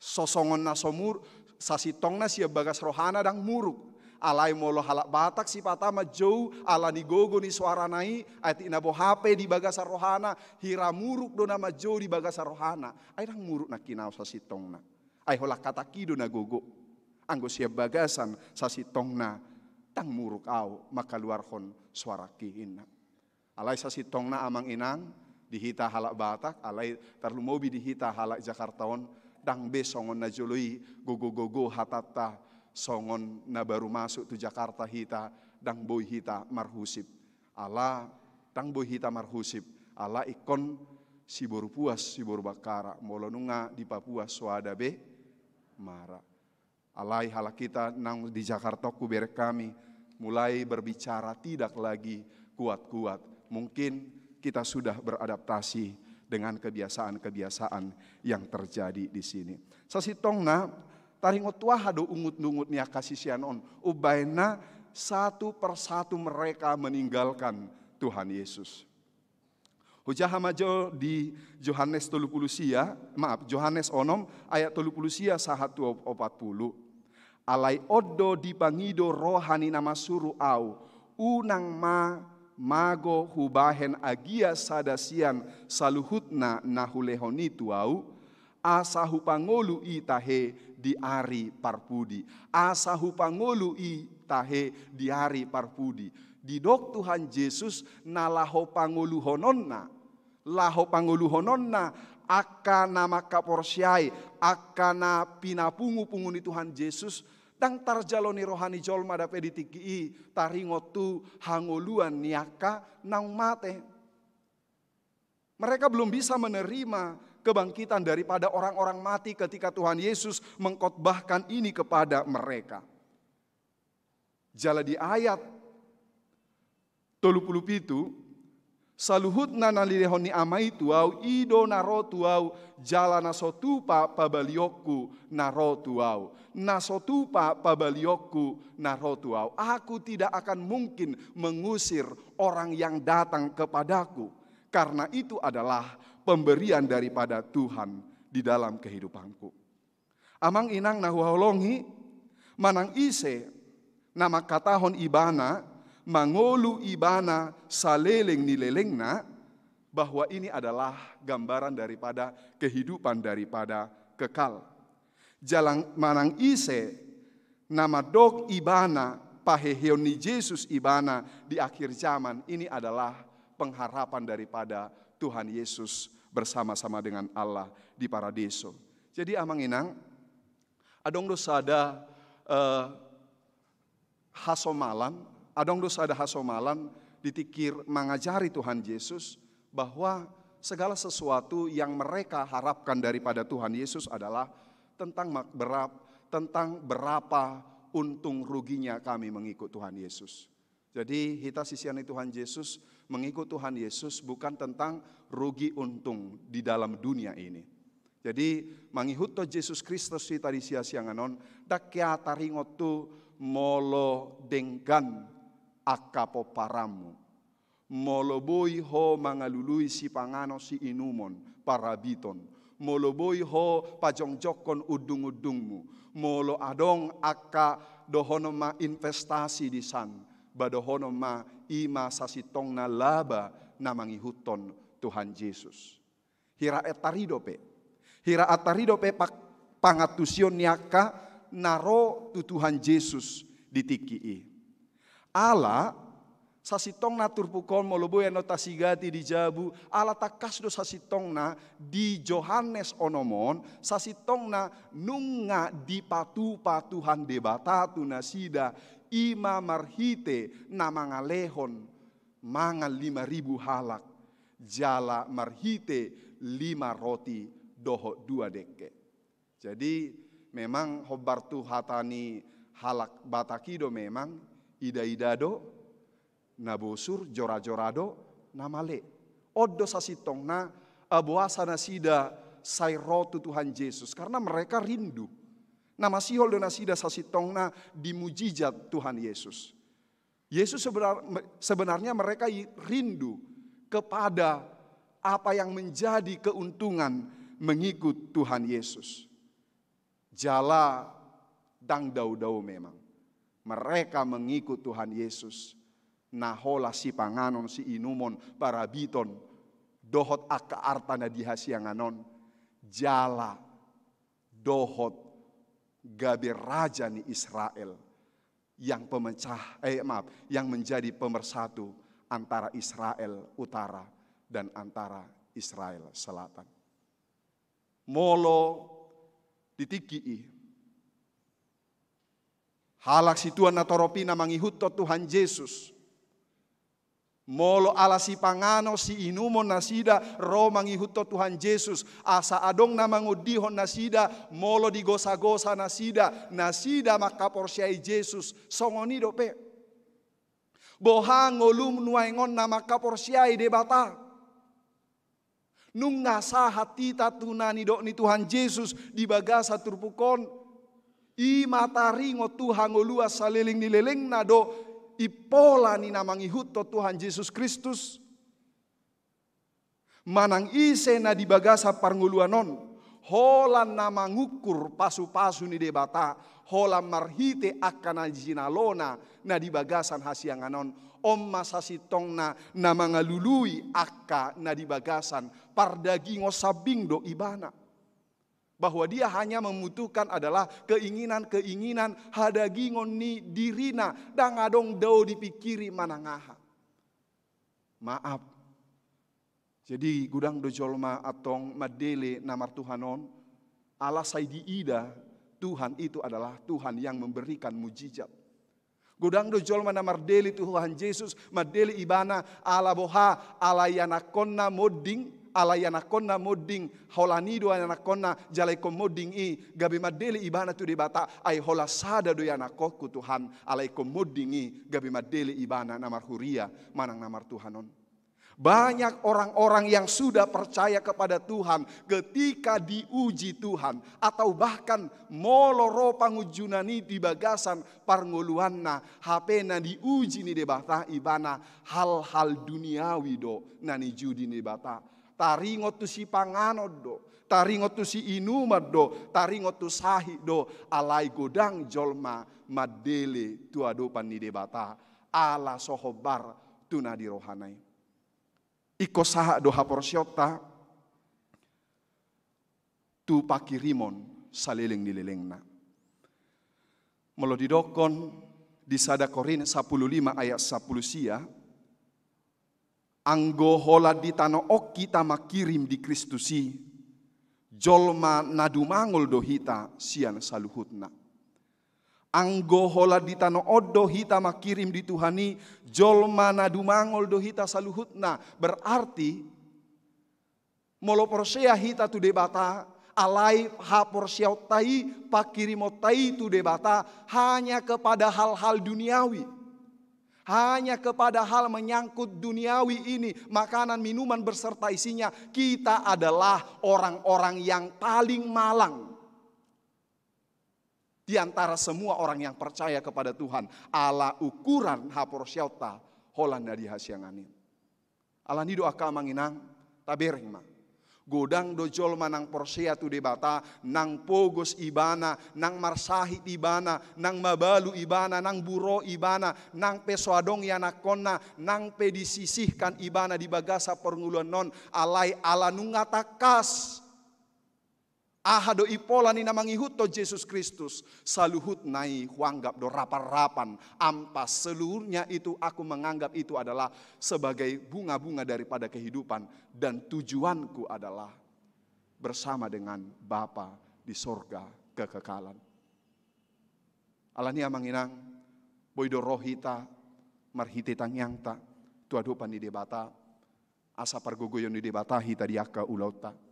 So songon na so mur-, sasintongna sian bagas rohana ndang muruk. Alai molo halak Batak sipata manjou ala ni gogo ni soarana i, atik na boha pe di bagasan rohana, hira muruk do na manjou di bagasan rohana. Ai ndang muruk nangkin au sasintongna. Ai holan hatangki do na gogo. Anggo sian bagasan sasintongna ndang muruk au mangkaluarhon soarangki, ninna. Alai sasintongna amang inang, di hita halak Batak, alai tarlumobi di hita halak Jakarta on, ndang be songon na jolo i gogo-gogo hatanta, songon na baru masuk tu Jakarta hita, ndang boi hita marhusip. Ala, ndang boi hita marhusip, ala ingkon siboru puas, siboru bangkara, molo nunga dipapuas soada be mara. Alai halak hita naung di Jakarta on, hubereng hami, mulai berbicara tidak lagi kuat-kuat. Mungkin kita sudah beradaptasi dengan kebiasaan-kebiasaan yang terjadi di sini. Sasintongna, taringot tu aha do ungut-ungut ni angka sisean on, umbaen na satu persatu mereka meninggalkan Tuhan Yesus. Hujaha ma jo di Johannes tolu pulu sia, maaf, Johannes onom ayat tolu pulu sia sahat tu op-, opat pulu. Alai on do dipangido roha ni na marsuru au, unang ma mago hubahen agia sada sian saluhutna na hulehon i tu au, asa hupangolu i tahe di ari parpudi. Asa hupangolu i tahe di ari parpudi. Didok Tuhan Jesus na laho pangoluhononna, laho pangoluhononna angka na mangkaporseai, angka na pinapungu-pungu ni Tuhan Jesus, ndang tarjalo ni roha ni jolma dope di tingki i taringot tu hangoluan ni angka naung mate. Mereka belum bisa menerima kebangkitan daripada orang-orang mati ketika Tuhan Yesus mengkhotbahkan ini kepada mereka. Jala di ayat tolu pulu pitu, saluhutna na nilehon ni Ama i tu au, i do na ro tu au, jala na so tupa pabalionku na ro tu au. Na so tupa pabalionku na ro tu au. Aku tidak akan mungkin mengusir orang yang datang kepadaku. Karena itu adalah pemberian daripada Tuhan di dalam kehidupanku. Amang inang na huhaholongi, manang ise na mangkatahon ibana, mangolu ibana saleleng ni lelengna, bahwa ini adalah gambaran daripada kehidupan daripada kekal. Jala manang ise na mandok ibana, paheheon ni Jesus ibana di akhir zaman, ini adalah pengharapan daripada Tuhan Yesus bersama-sama dengan Allah di paradiso. Jadi amang inang, adong do sada, eh, hasomalan, adong do sada hasomalan di tingki mangajari Tuhan Jesus bahwa segala sesuatu yang mereka harapkan daripada Tuhan Yesus adalah tentang mak-, berap-, tentang berapa untung ruginya kami mengikut Tuhan Yesus. Jadi hita sisean ni Tuhan Yesus, mengikut Tuhan Yesus bukan tentang rugi untung di dalam dunia ini. Jadi mangihuthon Jesus Kristus hita di siang-siangan on, ndang hea taringot tu molo denggan angka pomparanmu. Molo boi ho mangalului sipanganon siinumon, parabiton. Molo boi ho pajongjongkon undung-undungmu. Molo adong angka dohonon ma investasi di san, ba dohonon ma i ma sasintongna laba na mangihuthon Tuhan Jesus. Hira ettari dope. Hira ettari dope pa-, pangantusion ni angka na ro tu Tuhan Jesus di tingki i. Ala sasintongna turpuk on molo boi annon tasigati di jabu, ala tangkas do sasintongna di Johannes onom on, sasintongna nunga dipatupa Tuhan Debata tu nasida, i ma marhite na mangalehon mangan lima ribu halak, jala marhite lima roti dohot dua dengke. Jadi memang hombar tu hata ni halak Batak i do memang, ida-ida do na bosur, jora-jora do na male. On do sasintongna, eh, boasa nasida sai ro tu Tuhan Jesus, karena mereka rindu. Na masihol do nasida sasintongna di mujizat Tuhan Yesus. Yesus sebenar-, sebenarnya mereka i-, rindu kepada apa yang menjadi keuntungan mengikut Tuhan Yesus. Jala ndang dao-dao memang. Mereka mengikut Tuhan Yesus, na holan sipanganon siinumon parabiton, dohot angka arta na di hasiangan on, jala dohot gabe raja ni Israel, yang pemecah, eh, maaf, yang menjadi pemersatu antara Israel Utara dan antara Israel Selatan. Molo di tingki i, halak situan na torop i na mangihuthon Tuhan Jesus, molo ala sipanganon siinumon nasida ro mangihuthon Tuhan Jesus, asa adong na mangondihon nasida, molo digosa-gosa nasida, nasida mangkaporseai Jesus, songon i dope. Boha ngolum nuaeng on na mangkaporseai Debata? Nunga sahat hita tu na nidok ni Tuhan Jesus di bagasan turpuk on. I ma taringot tu hangoluan saleleng ni lelengna do impola ni na mangihuthon Tuhan Jesus Kristus. Manang ise na di bagasan parngoluan on, holan na mangukur pasu-pasu ni Debata, holan marhite angka na jinalona na di bagasan hasiangan on, on ma sasintongna na mangalului angka na di bagasan pardagingon sambing do ibana. Bahwa dia hanya membutuhkan adalah keinginan-keinginan hadagingon ni dirina, ndang adong dao dipingkiri manang aha. Maaf. Jadi godang do jolma antong mandele na martuhan on, ala sai diida Tuhan itu adalah Tuhan yang memberikan mujizat. Godang do jolma na mardele Tuhan Jesus, mandele ibana ala boha, ala ianakkonna monding, ala ianakkonna monding, holan i do ianakkonna, jala ingkon monding i, gabe mandele ibana tu Debata, ai holan sada do ianakkonku Tuhan, ala ingkon monding i, gabe mandele ibana na marhuria, manang na martuhan on. Banyak orang-orang yang sudah percaya kepada Tuhan ketika diuji Tuhan, atau bahkan molo ro pangunjunan i di bagasan parngoluanna, hape na diuji ni Debata ibana hal-hal duniawi do na nijudi ni Debata. Taringot tu sipanganon do, taringot tu siinuman do, taringot tu sahit do, alai godang jolma mandele tu adopan ni Debata, ala so hombar tu na di rohana i. Ingkon sahat do haporseaonta tu pangkirimon saleleng ni lelengna. Molo didokkon di sada Korint sampulu lima ayat sampulu sia, anggo holan di tano on hita mangkirim di Kristus i, jolma na dumangol do hita sian saluhutna. Anggo holan di tano on do hita mangkirim di Tuhan i, jolma na dumangol do hita saluhutna. Berarti, molo porsea hita tu Debata, Alai haporseaonta i, pangkirimonta i tu Debata hanya kepada hal-hal duniawi. Hanya kepada hal menyangkut duniawi ini, makanan, minuman beserta isinya, kita adalah orang-orang yang paling malang di antara semua orang yang percaya kepada Tuhan. Ala ukuran haporseaonta holan na di hasiangan i. Alani do angka amang inang, tabereng ma. Godang do jolma nang porsea tu Debata, nang pogos ibana, nang marsahit ibana, nang mabalu ibana, nang buro ibana, nang pe so adong ianakhonna, nang pe disisihkan ibana di bagasan parngoluan on, alai ala nunga tangkas aha do impola ni na mangihuthon Jesus Kristus, saluhutna i huanggap do rapan-rapan, ampas seluruhnya itu aku menganggap itu adalah sebagai bunga-bunga daripada kehidupan, dan tujuanku adalah bersama dengan Bapa di sorga kekekalan. Alani amang inang, boi do ro hita marhite tangiangta tu adopan ni Debata, asa pargogoion ni Debata hita di angka ulaonta.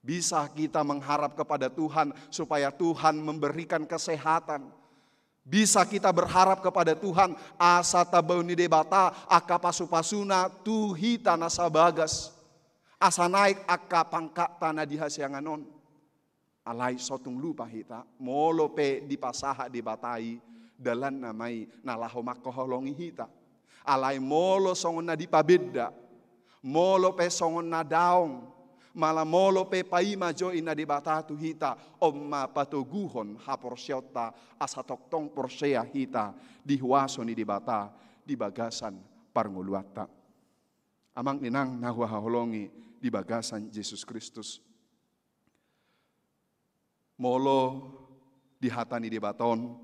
Bisa kita mengharap kepada Tuhan supaya Tuhan memberikan kesehatan. Bisa kita berharap kepada Tuhan asa tabahen ni Debata angka pasu-pasuna tu hita na sabagas. Asa naek angka pangkatta na di hasiangan on. Alai so tung lupa hita, molo pe dipasahat Debata i, dalanna ma i na laho mangkaholongi hita. Alai molo songon na dipabenda, molo pe songon na daong, manang molo pe paima jo inna Debata tu hita, on ma patoguhon haporseaonta asa tongtong porsea hita di huaso ni Debata di bagasan parngoluanta. Amang inang na huhaholongi di bagasan Jesus Kristus. Molo di hata ni Debata on,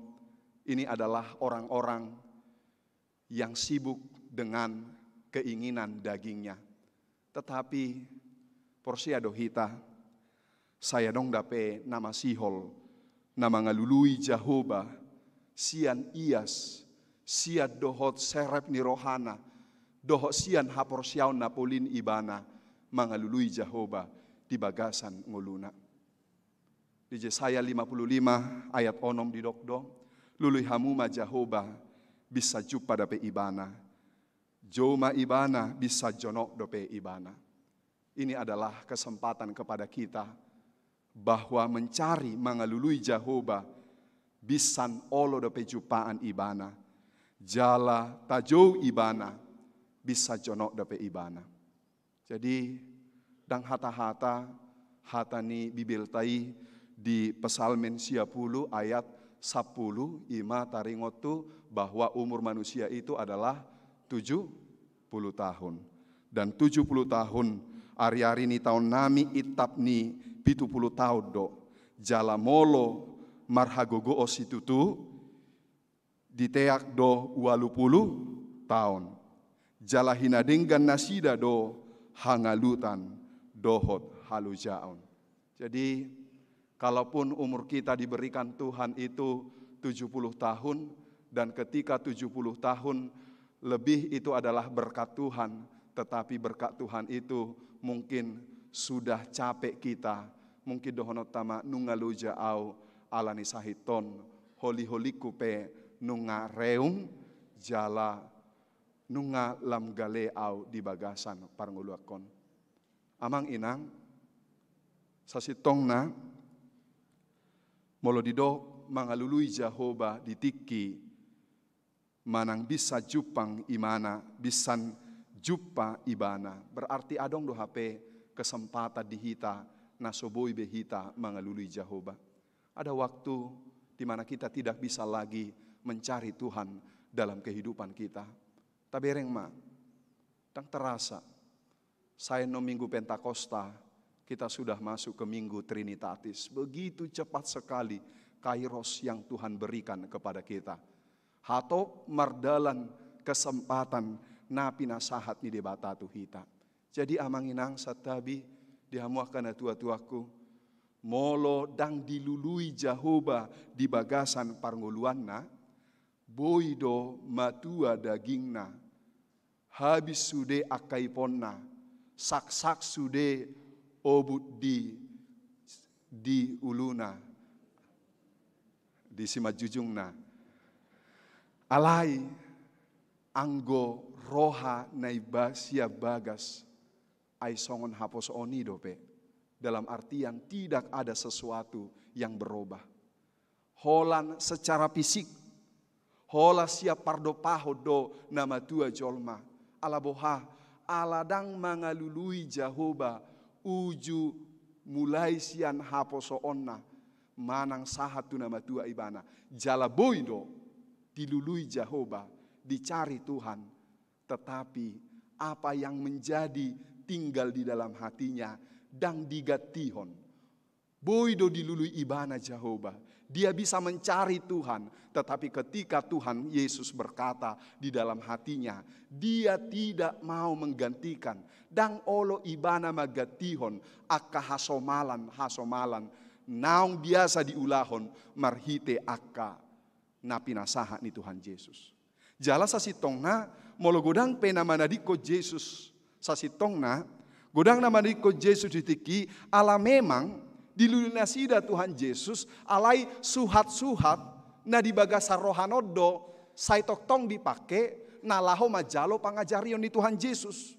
ini adalah orang-orang yang sibuk dengan keinginan dagingnya. Tetapi porsea do hita, sai adong dope na masihol na mangalului Jahowa sian ias, sian dohot serep ni rohana, dohot sian haporseaon na polin ibana mangalului Jahowa di bagasan ngoluna. Di Jesaya lima puluh lima ayat onom didok do, lului hamu ma Jahowa, binsan jumpa dope ibana. Jou ma ibana, binsan jonok dope ibana. Ini adalah kesempatan kepada kita bahwa mencari, mangalului Jahowa, binsan olo dope jumpaan ibana. Jala tajou ibana, binsan jonok dope ibana. Jadi, ndang hata-hata, hata ni Bibelta i di Psalmen sia pulu ayat sampulu, i ma taringot tu bahwa umur manusia itu adalah tujuh puluh tahun. Dan tujuh puluh tahun, ari-ari ni taon nami intap ni pitu puluh taon do. Jala molo marhagogoon situtu, diteak do ualu puluh taon. Jala hinadenggan nasida do hangalutan dohot halojaon. Jadi, kalaupun umur kita diberikan Tuhan itu tujuh puluh tahun, dan ketika tujuh puluh tahun lebih itu adalah berkat Tuhan, tetapi berkat Tuhan itu mungkin sudah capek kita, mungkin dohononta ma nunga loja au ala ni sahit on, holi-holingku pe nunga reung, jala nunga lam gale au di bagasan parngoluan on. Amang inang, sasintongna, molo didok mangalului Jahowa di tingki manang binsan jumpang ibana, binsan jumpa ibana, berarti adong do hape kesempatan di hita na so boi be hita mangalului Jahowa. Ada waktu di mana kita tidak bisa lagi mencari Tuhan dalam kehidupan kita. Tabereng ma, ndang terasa. Sai annon Minggu Pentakosta, kita sudah masuk ke Minggu Trinitatis. Begitu cepat sekali kairos yang Tuhan berikan kepada kita. Hatop mardalan kesempatan na pinasahat ni Debata tu hita. Jadi amang inang santabi, di hamu angka natua-tuaku, molo ndang dilului Jahowa di bagasan parngoluanna, boi do matua dagingna, habis sude angka iponna, saksak sude obut di di uluna, di simanjujungna. Alai anggo roha na iba sian bagas, ai songon haposoon i dope. Dalam artian tidak ada sesuatu yang berubah. Holan secara fisik, holan sian pardompaon do na matua jolma. Ala boha, ala ndang mangalului Jahowa uju mulai sian haposoonna manang sahat tu na matua ibana. Jala boi do dilului Jahowa, dicari Tuhan. Tetapi apa yang menjadi tinggal di dalam hatinya ndang digantihon. Boi do dilului ibana Jahowa. Dia bisa mencari Tuhan, tetapi ketika Tuhan Yesus berkata di dalam hatinya, dia tidak mau menggantikan. Ndang olo ibana manggantihon angka hasomalan-hasomalan naung biasa diulahon marhite angka na pinasahat ni Tuhan Jesus. Jala sasintongna, molo godang pe na manadingkon Jesus, sasintongna, godang na manadingkon Jesus di tingki, ala memang dilului nasida Tuhan Jesus, alai suhat-suhat na di bagasan rohana on do sai tongtong dipake na laho manjalo pangajarion ni Tuhan Jesus.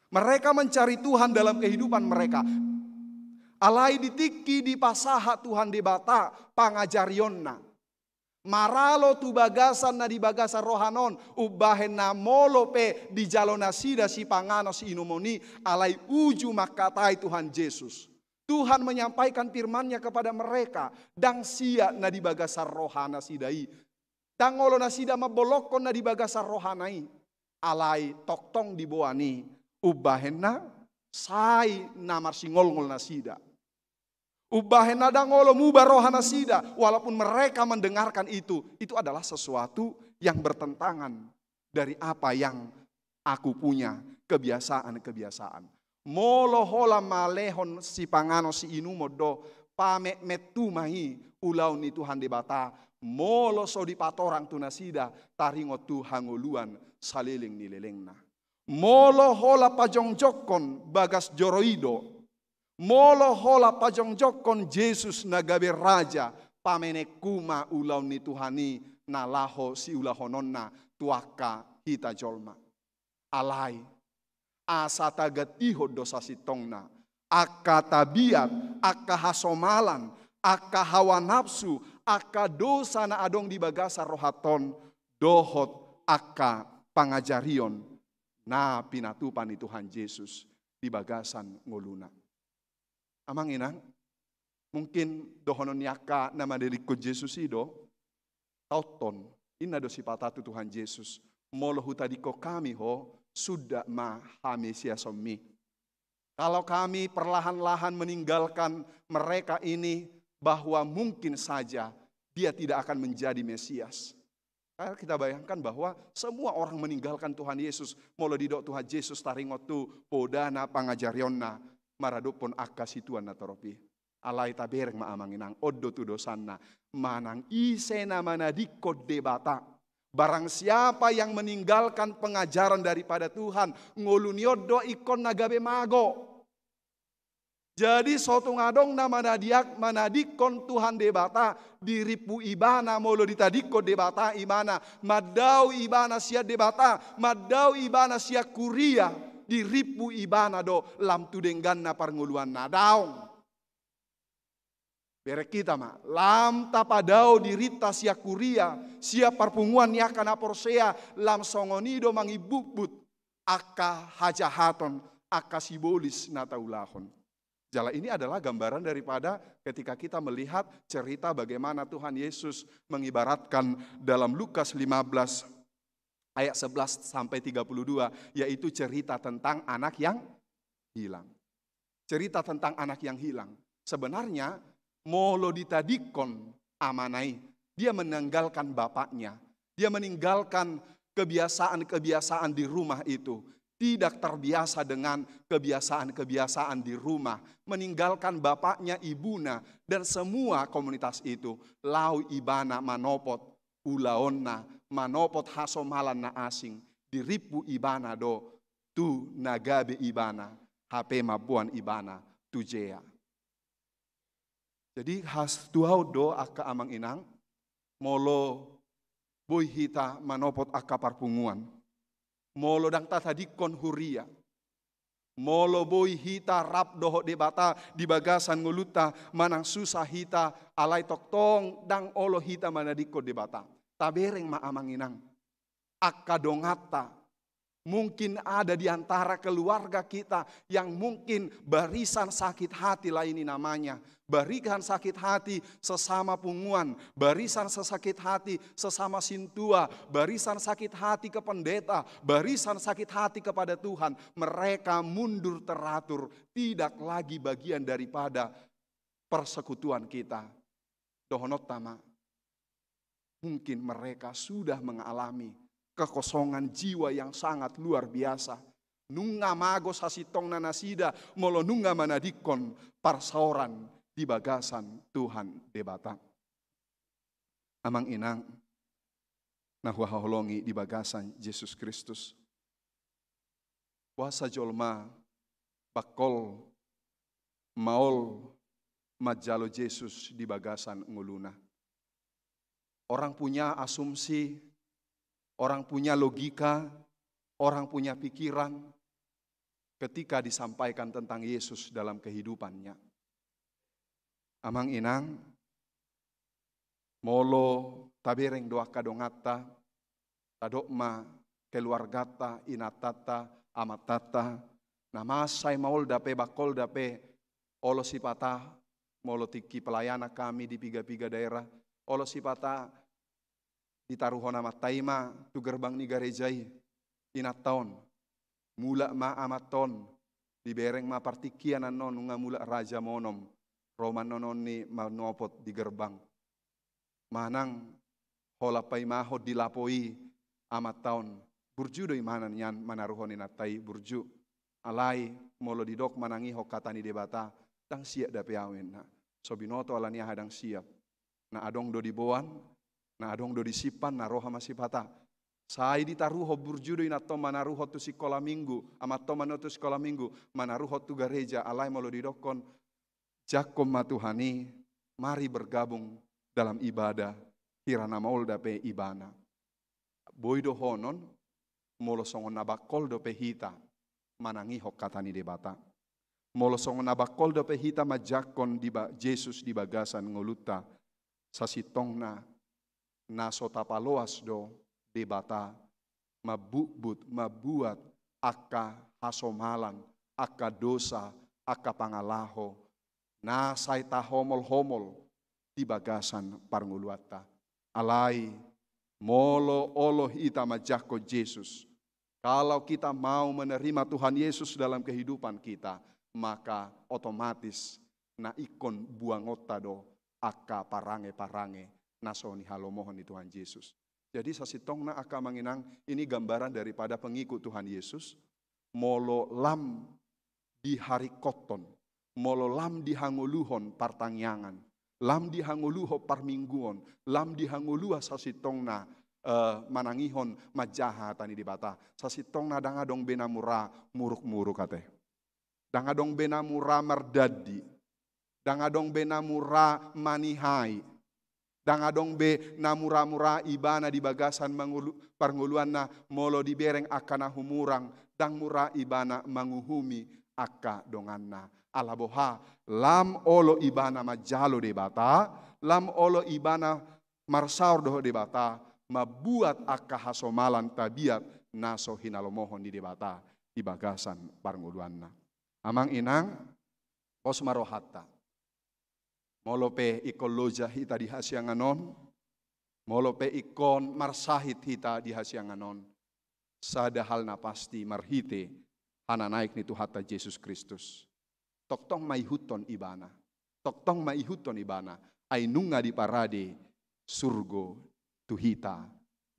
Mereka mencari Tuhan dalam kehidupan mereka. Alai di tingki dipasahat Tuhan Debata pangajarionna, maralo tu bagasan na di bagasan rohana on, umbahen na molo pe dijalo nasida sipanganon siinumon i, alai uju mangkatai Tuhan Jesus. Tuhan menyampaikan firman-Nya kepada mereka, ndang siat na di bagasan roha nasida i. Ndang olo nasida mambolongkon na di bagasan rohana i. Alai tongtong diboan i, umbahen na sai na marsingolngol nasida. Umbahen na ndang olo muba roha nasida, walaupun mereka mendengarkan itu, itu adalah sesuatu yang bertentangan dari apa yang aku punya, kebiasaan-kebiasaan. Molo holan malehon sipanganon siinumon do, pametmet tu ma i ulaon ni Tuhan Debata, molo so dipatorang tu nasida taringot tu hangoluan saleleng ni lelengna. Molo holan pajongjongkon bagas joro i do, molo holan pajongjongkon Jesus na gabe Raja, pamenethu ma ulaon ni Tuhan i na laho siulahononna tu angka hita jolma. Alai, asa tagantihon do sasintongna angka tabiat, angka hasomalan, angka hawa nafsu, angka dosa na adong di bagasan rohanta on, dohot angka pangajarion na pinatupa ni Tuhan Jesus di bagasan ngoluna. Amang inang, mungkin dohonon ni angka na manadingkon Jesus i do, taonton, ninna do sipata tu Tuhan Jesus, molo hutadingkon hami ho, suda ma hamesiasonmi. Kalau kami perlahan-lahan meninggalkan mereka ini, bahwa mungkin saja dia tidak akan menjadi Mesias. Kalau kita bayangkan bahwa semua orang meninggalkan Tuhan Yesus, molo didok Tuhan Jesus taringot tu podana pangajarionna maradophon angka situan na torop i. Alai tabereng ma amang inang, on do tudosanna, manang ise na manadingkon Debata. Barang siapa yang meninggalkan pengajaran daripada Tuhan, ngolu ni on do ingkon na gabe mago. Jadi so tung adong na manadiak-, manadingkon Tuhan Debata, dirimpu ibana molo ditadingkon Debata ibana, mandao ibana sian Debata, mandao ibana sian kuria, dirimpu ibana do lam tu dengganna parngoluanna, daong. Bereng hita ma, lam tapadao dirinta sian kuria, sian parpunguan ni angka na porsea, lam songon i do mangimbutbut angka hajahaton, angka sibolis na taulahon. Jala ini adalah gambaran daripada ketika kita melihat cerita bagaimana Tuhan Yesus mengibaratkan dalam Lukas lima belas ayat sebelas sampai tiga puluh dua, yaitu cerita tentang anak yang hilang. Cerita tentang anak yang hilang. Sebenarnya, molo ditadingkon amana i, dia meninggalkan bapaknya. Dia meninggalkan kebiasaan-kebiasaan di rumah itu. Tidak terbiasa dengan kebiasaan-kebiasaan di rumah. Meninggalkan bapaknya, ibuna, dan semua komunitas itu. Laho ibana manopot ulaonna, manopot hasomalan na asing, dirimpu ibana do tu na gabe ibana, hape mamboan ibana tu jea. Jadi, hasuhuton do angka amang inang, molo boi hita manopot angka parpunguan, molo ndang tatadingkon huria, molo boi hita rap dohot Debata di bagasan ngolunta, manang susa hita, alai tongtong ndang olo hita manadingkon Debata. Tabereng ma amang inang, angka donganta. Mungkin ada di antara keluarga kita yang mungkin barisan sakit hati lah ini namanya. Barisan sakit hati sesama punguan, barisan sesakit hati sesama sintua, barisan sakit hati ke pendeta, barisan sakit hati kepada Tuhan. Mereka mundur teratur, tidak lagi bagian daripada persekutuan kita. Dohononta ma, mungkin mereka sudah mengalami kekosongan jiwa yang sangat luar biasa. Nunga mago sasintongna nasida molo nunga manadingkon parsaoran di bagasan Tuhan Debata. Amang inang na huhaholongi di bagasan Jesus Kristus. Boasa jolma bangkol maol manjalo Jesus di bagasan ngoluna? Orang punya asumsi, orang punya logika, orang punya pikiran ketika disampaikan tentang Yesus dalam kehidupannya. Amang inang, molo tabereng do angka donganta, tadok ma keluarganta, inantanta, amantanta, na mansai maol dope, bangkol dope, olo sipata, molo tingki pelayanan hami di piga-piga daerah, olo sipata ditaruhon amanta i ma tu gerbang ni gareja i, inanta on, mulak ma amanta on, dibereng ma partingkian annon, nunga mulak raja ma onom, ro ma annon on i manopot di gerbang. Manang holan paimahon di lapo i amanta on, burju do imana nian manaruhon inanta i, burju. Alai molo didok manangihon hata ni Debata, ndang siap dope ahu inna. So binoto ala ni aha ndang siap. Na adong do diboan, na adong do disimpan, na roha ma sipata. Sai ditaruhon, burju do inanta on manaruhon tu sikola minggu, amanta on manaruhon tu sikola minggu, manaruhon tu gareja, alai molo didokkon, jangkon ma Tuhan i, mari bergabung dalam ibadah, hira na maol dope ibana. Boi dohonon, molo songon na bangkol dope hita manangihon hata ni Debata. Molo songon na bangkol dope hita manjangkon di ba-, Jesus di bagasan ngolunta, sasintongna na so tapaloas do Debata mambutbut, mambuat angka hasomalan, angka dosa, angka pangalaho, na sai tahomolhomol di bagasan parngoluanta. Alai, molo olo hita manjangkon Jesus, kalau kita mau menerima Tuhan Yesus dalam kehidupan kita, maka otomatis na ingkon buangonta do angka parange-parange na so nihalomohon ni Tuhan Jesus. Jadi sasintongna angka amang inang, ini gambaran daripada pengikut Tuhan Yesus, molo lam diharingkothon, molo lam dihangoluhon partangiangan, lam dihangoluhon parmingguon, lam dihangoluhon sasintongna, eh, manangihon manjaha hata ni Debata. Sasintongna ndang adong be na mura muruk-muruk ate. Ndang adong be na mura mardandi. Ndang adong be na mura manihai. Ndang adong be na mura-mura ibana di bagasan mangolu-, parngoluanna molo dibereng angka na humurang, ndang mura ibana manguhumi angka donganna. Ala boha, lam olo ibana manjalo Debata, lam olo ibana marsaor dohot Debata, mambuat angka hasomalan tabiat na so hinalomohon ni Debata di bagasan parngoluanna. Amang inang, pos ma rohanta. Molo pe ingkon loja hita di hasiangan on, molo pe ingkon marsahit hita di hasiangan on, sada hal na pasti marhite hananaek ni Tuhanta Jesus Kristus. Tongtong maihuthon ibana. Tongtong maihuthon ibana. Ai nunga diparade surgo tu hita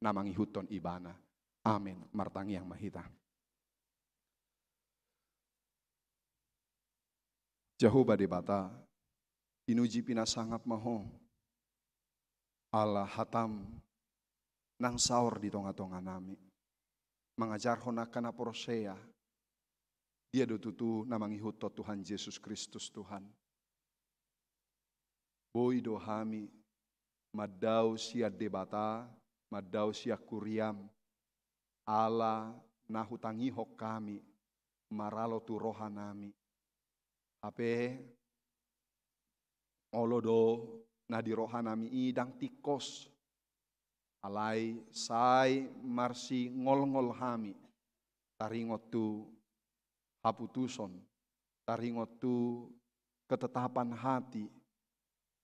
na mangihuthon ibana. Amen. Martangiang ma hita. Jahowa Debata, inuji pinasangap ma Ho, ala hatam nang saor di tonga-tonga nami, mangajarhon angka na porsea, dia do tutu na mangihuthon Tuhan Jesus Kristus Tuhan. Boi do hami mandao sian Debata, mandao sian huriaM, ala na hutangihon hami maralo tu rohanami. Hape olo do na di rohanami i ndang tingkos, alai sai marsingolngol hami taringot tu haputuson, taringot tu ketetapan hati,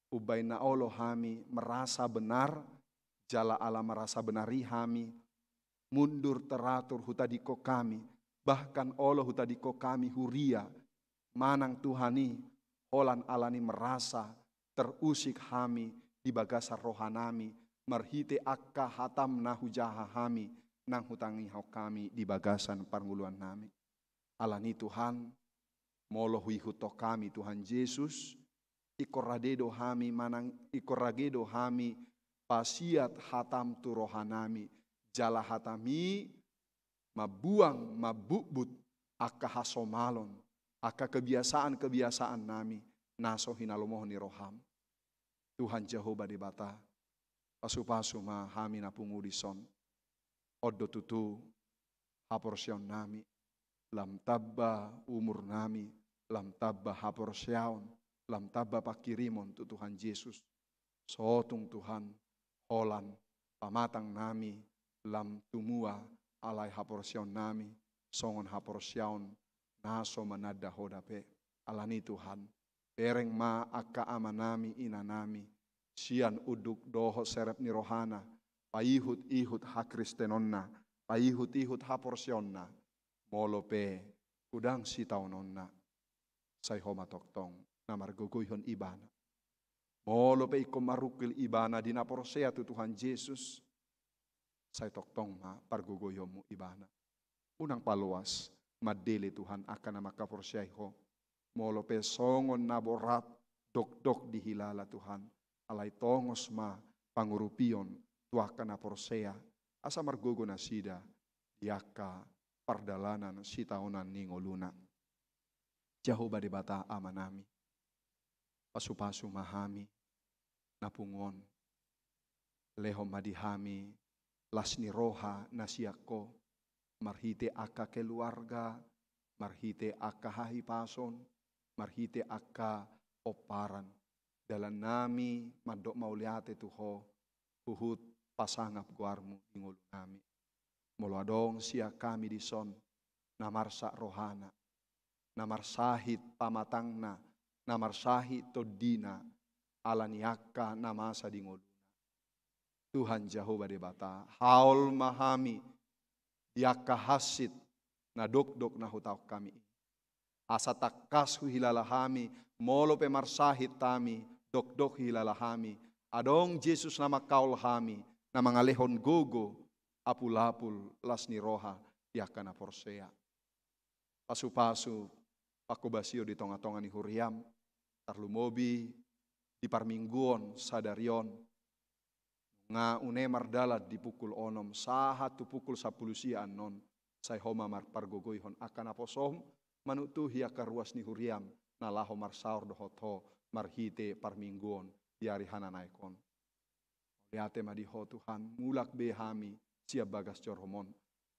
umbahen na olo hami merasa benar, jala ala merasa benar i hami mundur teratur, hutadingkon hami, bahkan olo hutadingkon hami huria, manang Tuhan i, holan alani merasa terusik hami di bagasan rohanami, marhite angka hataM na hujaha hami, naung hutangihon hami di bagasan parngoluannami. Alani Tuhan, molo huihuthon hami Tuhan Jesus, ingkon rade do hami manang, ingkon rade do hami pasiat hataM tu rohanami, jala hataMi mambuang, mambutbut angka hasomalon, angka kebiasaan-kebiasaannami, na so hinalomohon ni rohaM. Tuhan Jahowa Debata, pasupasu ma hami na pungu dison. On do tutu haporseaonnami, lam tamba umurnami, lam tamba haporseaon, lam tamba panghirimon tu Tuhan Jesus. Sotung Tuhan, holan pamatangnami lam tumua, alai haporseaonnami songon haporseaon na so mananda Ho dope. Alani Tuhan, bereng ma angka amanami inanami, sian unduk dohot serep ni rohana, paihut-ihut hakristenonna, paihut-ihut haporseaonna, molo pe godang sitaononna, sai Ho ma tongtong na margogoihon ibana. Molo pe ingkon marungkil ibana di na porsea tu Tuhan Jesus, sai tongtong ma pargogoihonMu ibana. Unang paloas mandele Tuhan angka na mangkaporseai Ho. Molo pe songon na borat dokdok dihilala Tuhan, alai tongos ma pangurupion tu angka na porsea, asa margogo nasida di angka pardalanan sitaonan ni ngoluna. Jahowa Debata Amanami, pasupasu ma hami na pungu on. Lehon ma di hami las ni roha na sian Ho, marhite angka keluarga, marhite angka hahipason, marhite angka pomparan. Dalannami mandok mauliate tu Ho, huhut pasangap goarMu di ngolunami. Molo adong sian hami dison na marsak rohana, na marsahit pamatangna, na marsahit tondina, ala ni angka na masa di ngoluna, Tuhan Jahowa Debata, haol ma hami di angka hansit na dokdok na hutaon hami i. Asa tangkas huhilala hami, molo pe marsahit hami, dokdok huhilala hami, adong Jesus na mangkaol hami, na mangalehon gogo, apulapul, las ni roha di angka na porsea. Pasupasu panghobasion di tongatonga ni huriaM, tarlumobi di parmingguon sadari on, nunga une mardalan di pukul onom sahat tu pukul sampulu sia annon, sai Ho ma marpargogoihon angka naposoM, manuktuhi angka ruas ni huriaM na laho marsaor dohot Ho marhite parmingguon di ari hananaek on. Mauliate ma di Ho Tuhan, mulak be hami sian bagas joroM on,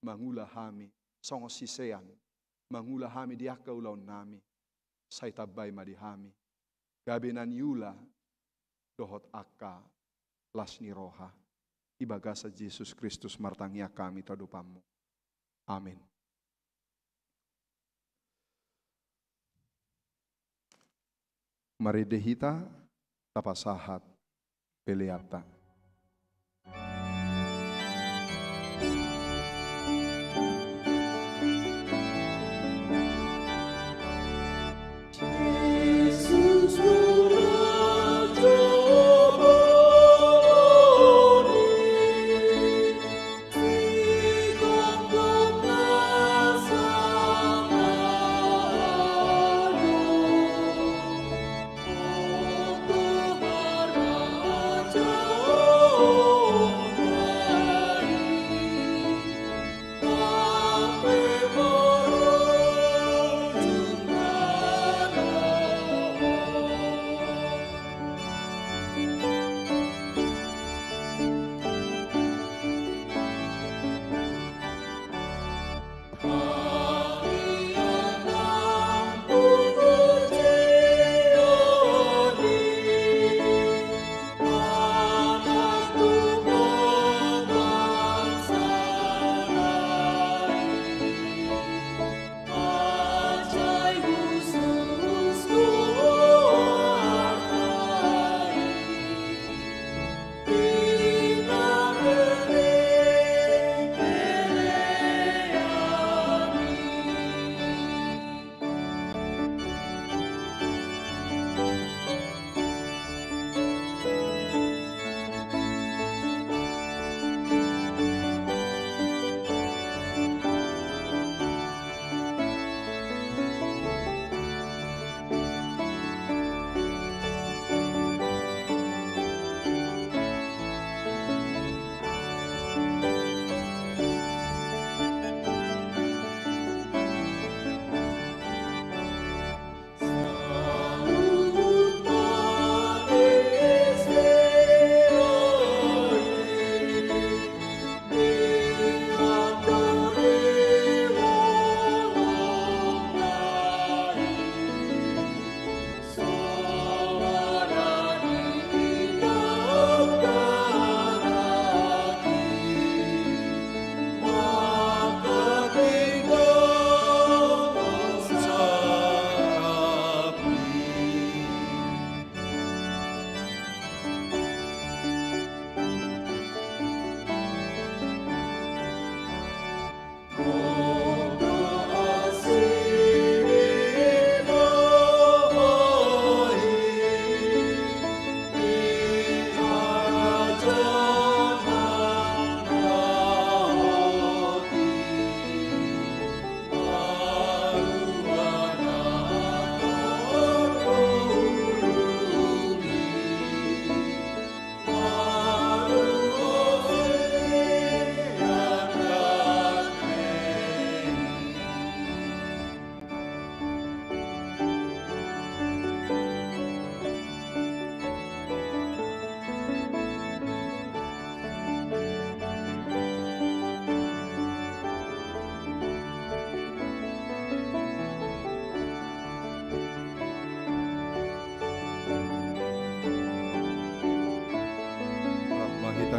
mangula hami songon sisean, mangula hami di angka ulaonnami, sai tambai ma di hami gabe na niula dohot angka las ni roha. Di bagasan Jesus Kristus martangiang hami tu adopanMu. Amin. Marende hita, tapasahat peleanta.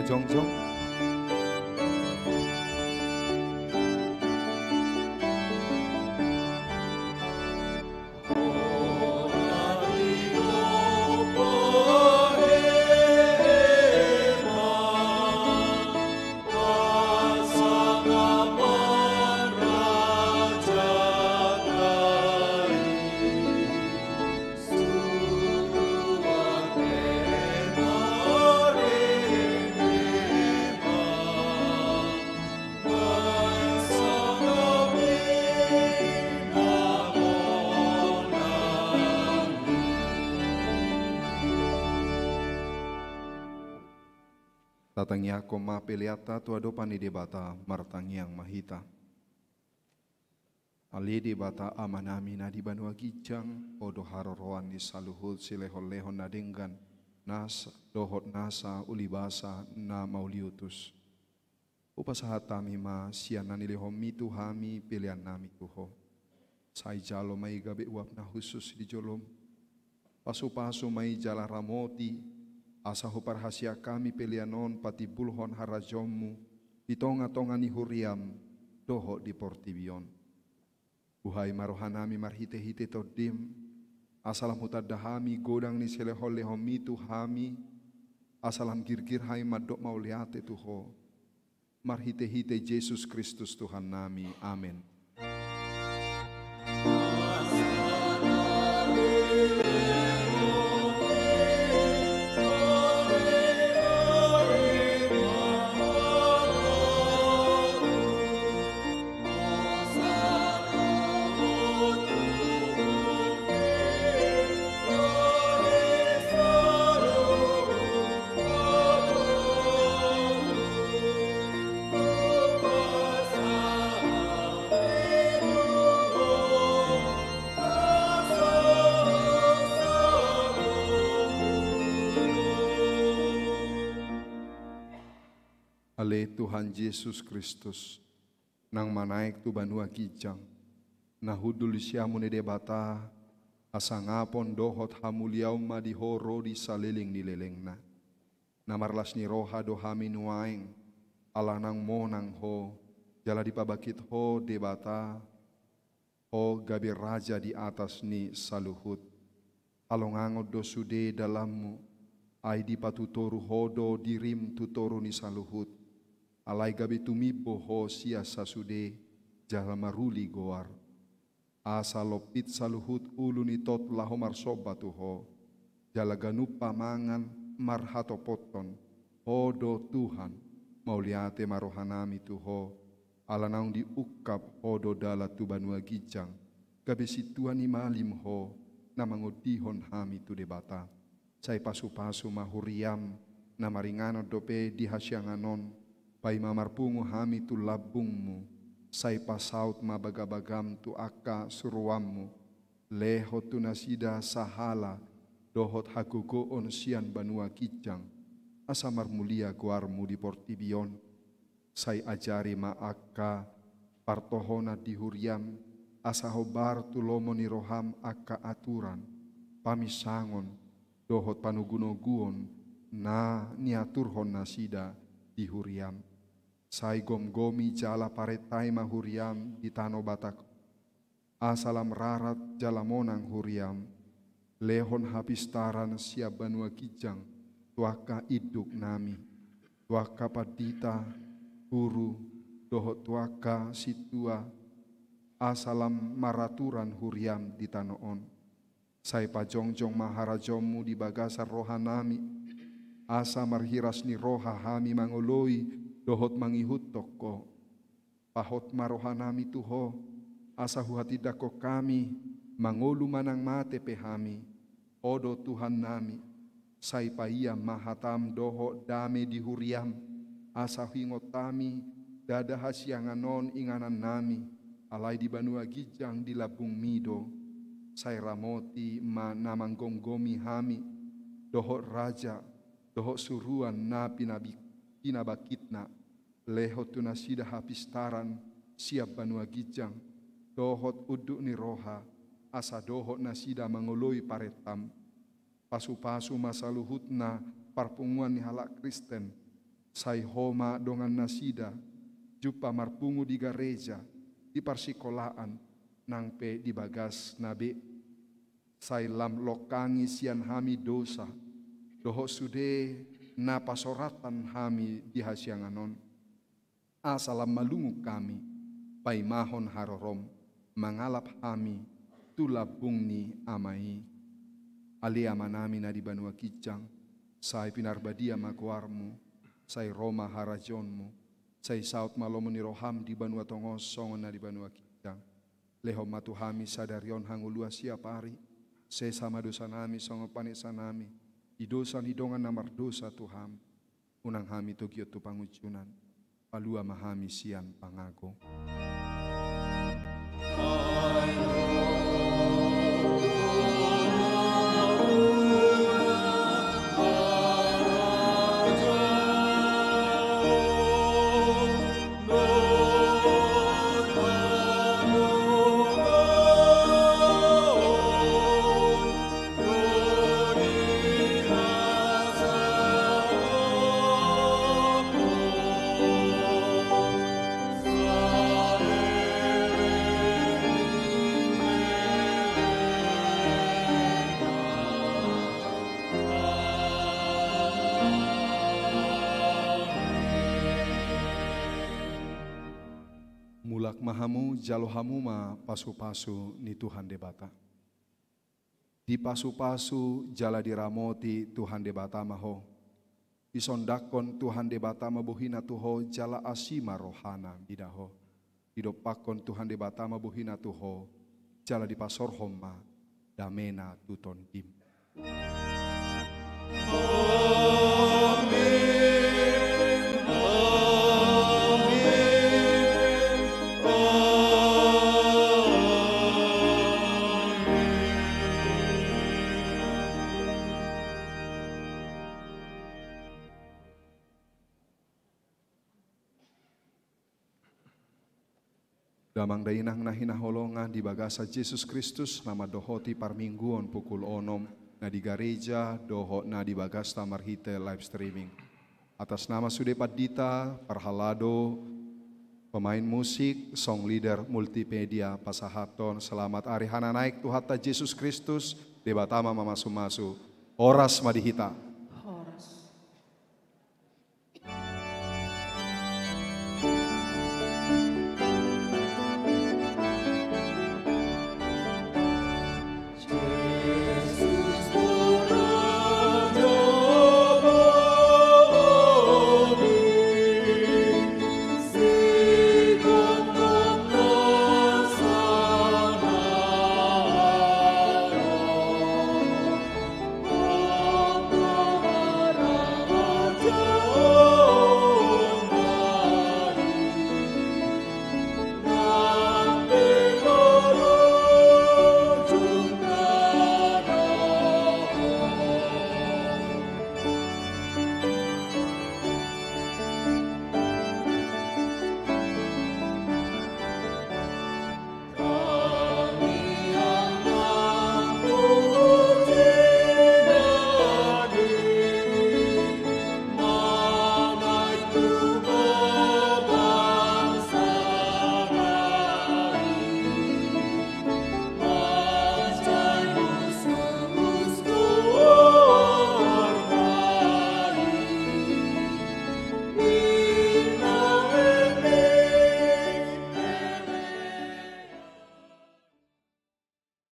Jongjong. Tatangiangkon ma peleanta tu adopan ni Debata, martangiang ma hita. Ale Debata Amanami na di banua ginjang, Ho do haroroan ni saluhut silehonlehon na denggan, nasa dohot nasa ulibasa na mauliutus. Hupasahat hami ma sian na nilehonMi tu hami peleannami tu Ho. Sai jalo ma i gabe uap na hushus di jolom. Pasupasu ma i jala ramoti, asa huparhaseang hami pelean on patimbulhon harajaonMu di tongatonga ni huriaM dohot di portibi on. Buhai ma rohanami marhitehite TondiM, asa lam hutanda hami godang ni silehonlehonMi tu hami, asa lam girgir hami mandok mauliate tu Ho. Marhitehite Jesus Kristus Tuhannami. Amen. Ale Tuhan Jesus Kristus, naung manaek tu banua ginjang, na hundul di siamun ni Debata, hasangapon dohot hamuliaon ma di Ho ro di saleleng ni lelengna. Na marlas ni roha do hami nuaeng, ala naung monang Ho, jala dipabangkit Ho Debata, Ho gabe Raja di atas ni saluhut. Halongangan do sude dalanMu, ai dipatutoru Ho do diriM tu toru ni saluhut. Alai gabe tumimbo Ho sian sasude, jala maruli goar. Asa lompit saluhut ulu ni tot laho marsomba tu Ho, jala ganup pamangan marhatopothon, Ho do Tuhan, mauliate ma rohanami tu Ho, ala naung diungkap Ho do dalan tu banua ginjang, gabe sintua ni malim Ho, na mangondihon hami tu Debata. Sai pasupasu ma huriaM, na maringanan dope di hasiangan on, paima marpungu hami tu lambungMu, sai pasaut ma bagabagaM tu angka suruanMu, lehon tu nasida sahala dohot hagogoon sian banua ginjang, asa marmulia goarMu di portibi on. Sai ajari ma angka partohonan di huriaM, asa hombar tu lomo ni rohaM angka aturan, paminsangon, dohot panogunoguon na niaturhon nasida di huriaM. Sai gomgomi jala parentai ma huriaM di tano Batak, asa lam rarat jala monang huriaM, lehon hapistaran sian banua ginjang tu angka induknami, tu angka pandita, guru, dohot tu angka sintua, asa lam maraturan huriaM di tano on. Sai pajongjong ma harajaonMu di bagasan rohanami, asa marhiras ni roha hami mangoloi dohot mangihuthon Ho. Pahot ma rohanami tu Ho, asa huhatindangkon hami, mangolu manang mate pe hami, Ho do Tuhannami, sai paia ma hataM dohot dame di huriaM, asa huingot hami, ndada hasiangan on inganannami, alai di banua ginjang di lambungMi do, sai ramoti ma na manggomgomi hami, dohot raja, dohot suruan na pinabi-, pinabangkitna, lehon tu nasida hapistaran sian banua ginjang, dohot unduk ni roha, asa dohot nasida mangoloi parentaM. Pasupasu ma saluhutna parpunguan ni halak Kristen, Sai Ho ma dongan nasida, jumpa marpungu di gareja, di parsikolaan, nang pe di bagasna be. Sai lam longkangi sian hami dosa, dohot sude na pasoratan hami di hasiangan on. Asa lam malungun hami, paimahon harorom, mangalap hami tu lambung ni Ama i. Ale Amanami na di banua ginjang, sai pinarbadia ma goarmu, sai ro ma harajaonmu, sai saut ma lomo ni roham di banua tonga on songon na di banua ginjang. Lehon ma tu hami sadari on hangoluan siapari, sesa ma dosanami songon panesanami di dosa ni dongan na mardosa tu hami. Unang hami togihon tu pangunjunan, palua ma hami sian pangago. Mulak ma hamu, jalo hamu ma pasupasu ni Tuhan Debata. Dipasupasu jala diramoti Tuhan Debata ma ho. Disondangkon Tuhan Debata ma bohina tu ho jala asi ma rohana mida ho. Didompakkon Tuhan Debata ma bohina tu ho jala dipasorhon ma damena tu tondim. Damang dainang na hinaholongan di bagasan Jesus Kristus, na mandohoti parmingguon pukul onom na di gareja dohot na di bagasta marhite live streaming. Atas nama sude pandita, parhalado, pemain musik, song leader, multimedia, pasahathon selamat ari hananaek Tuhanta Jesus Kristus, Debata ma mamasumasu. Horas ma di hita.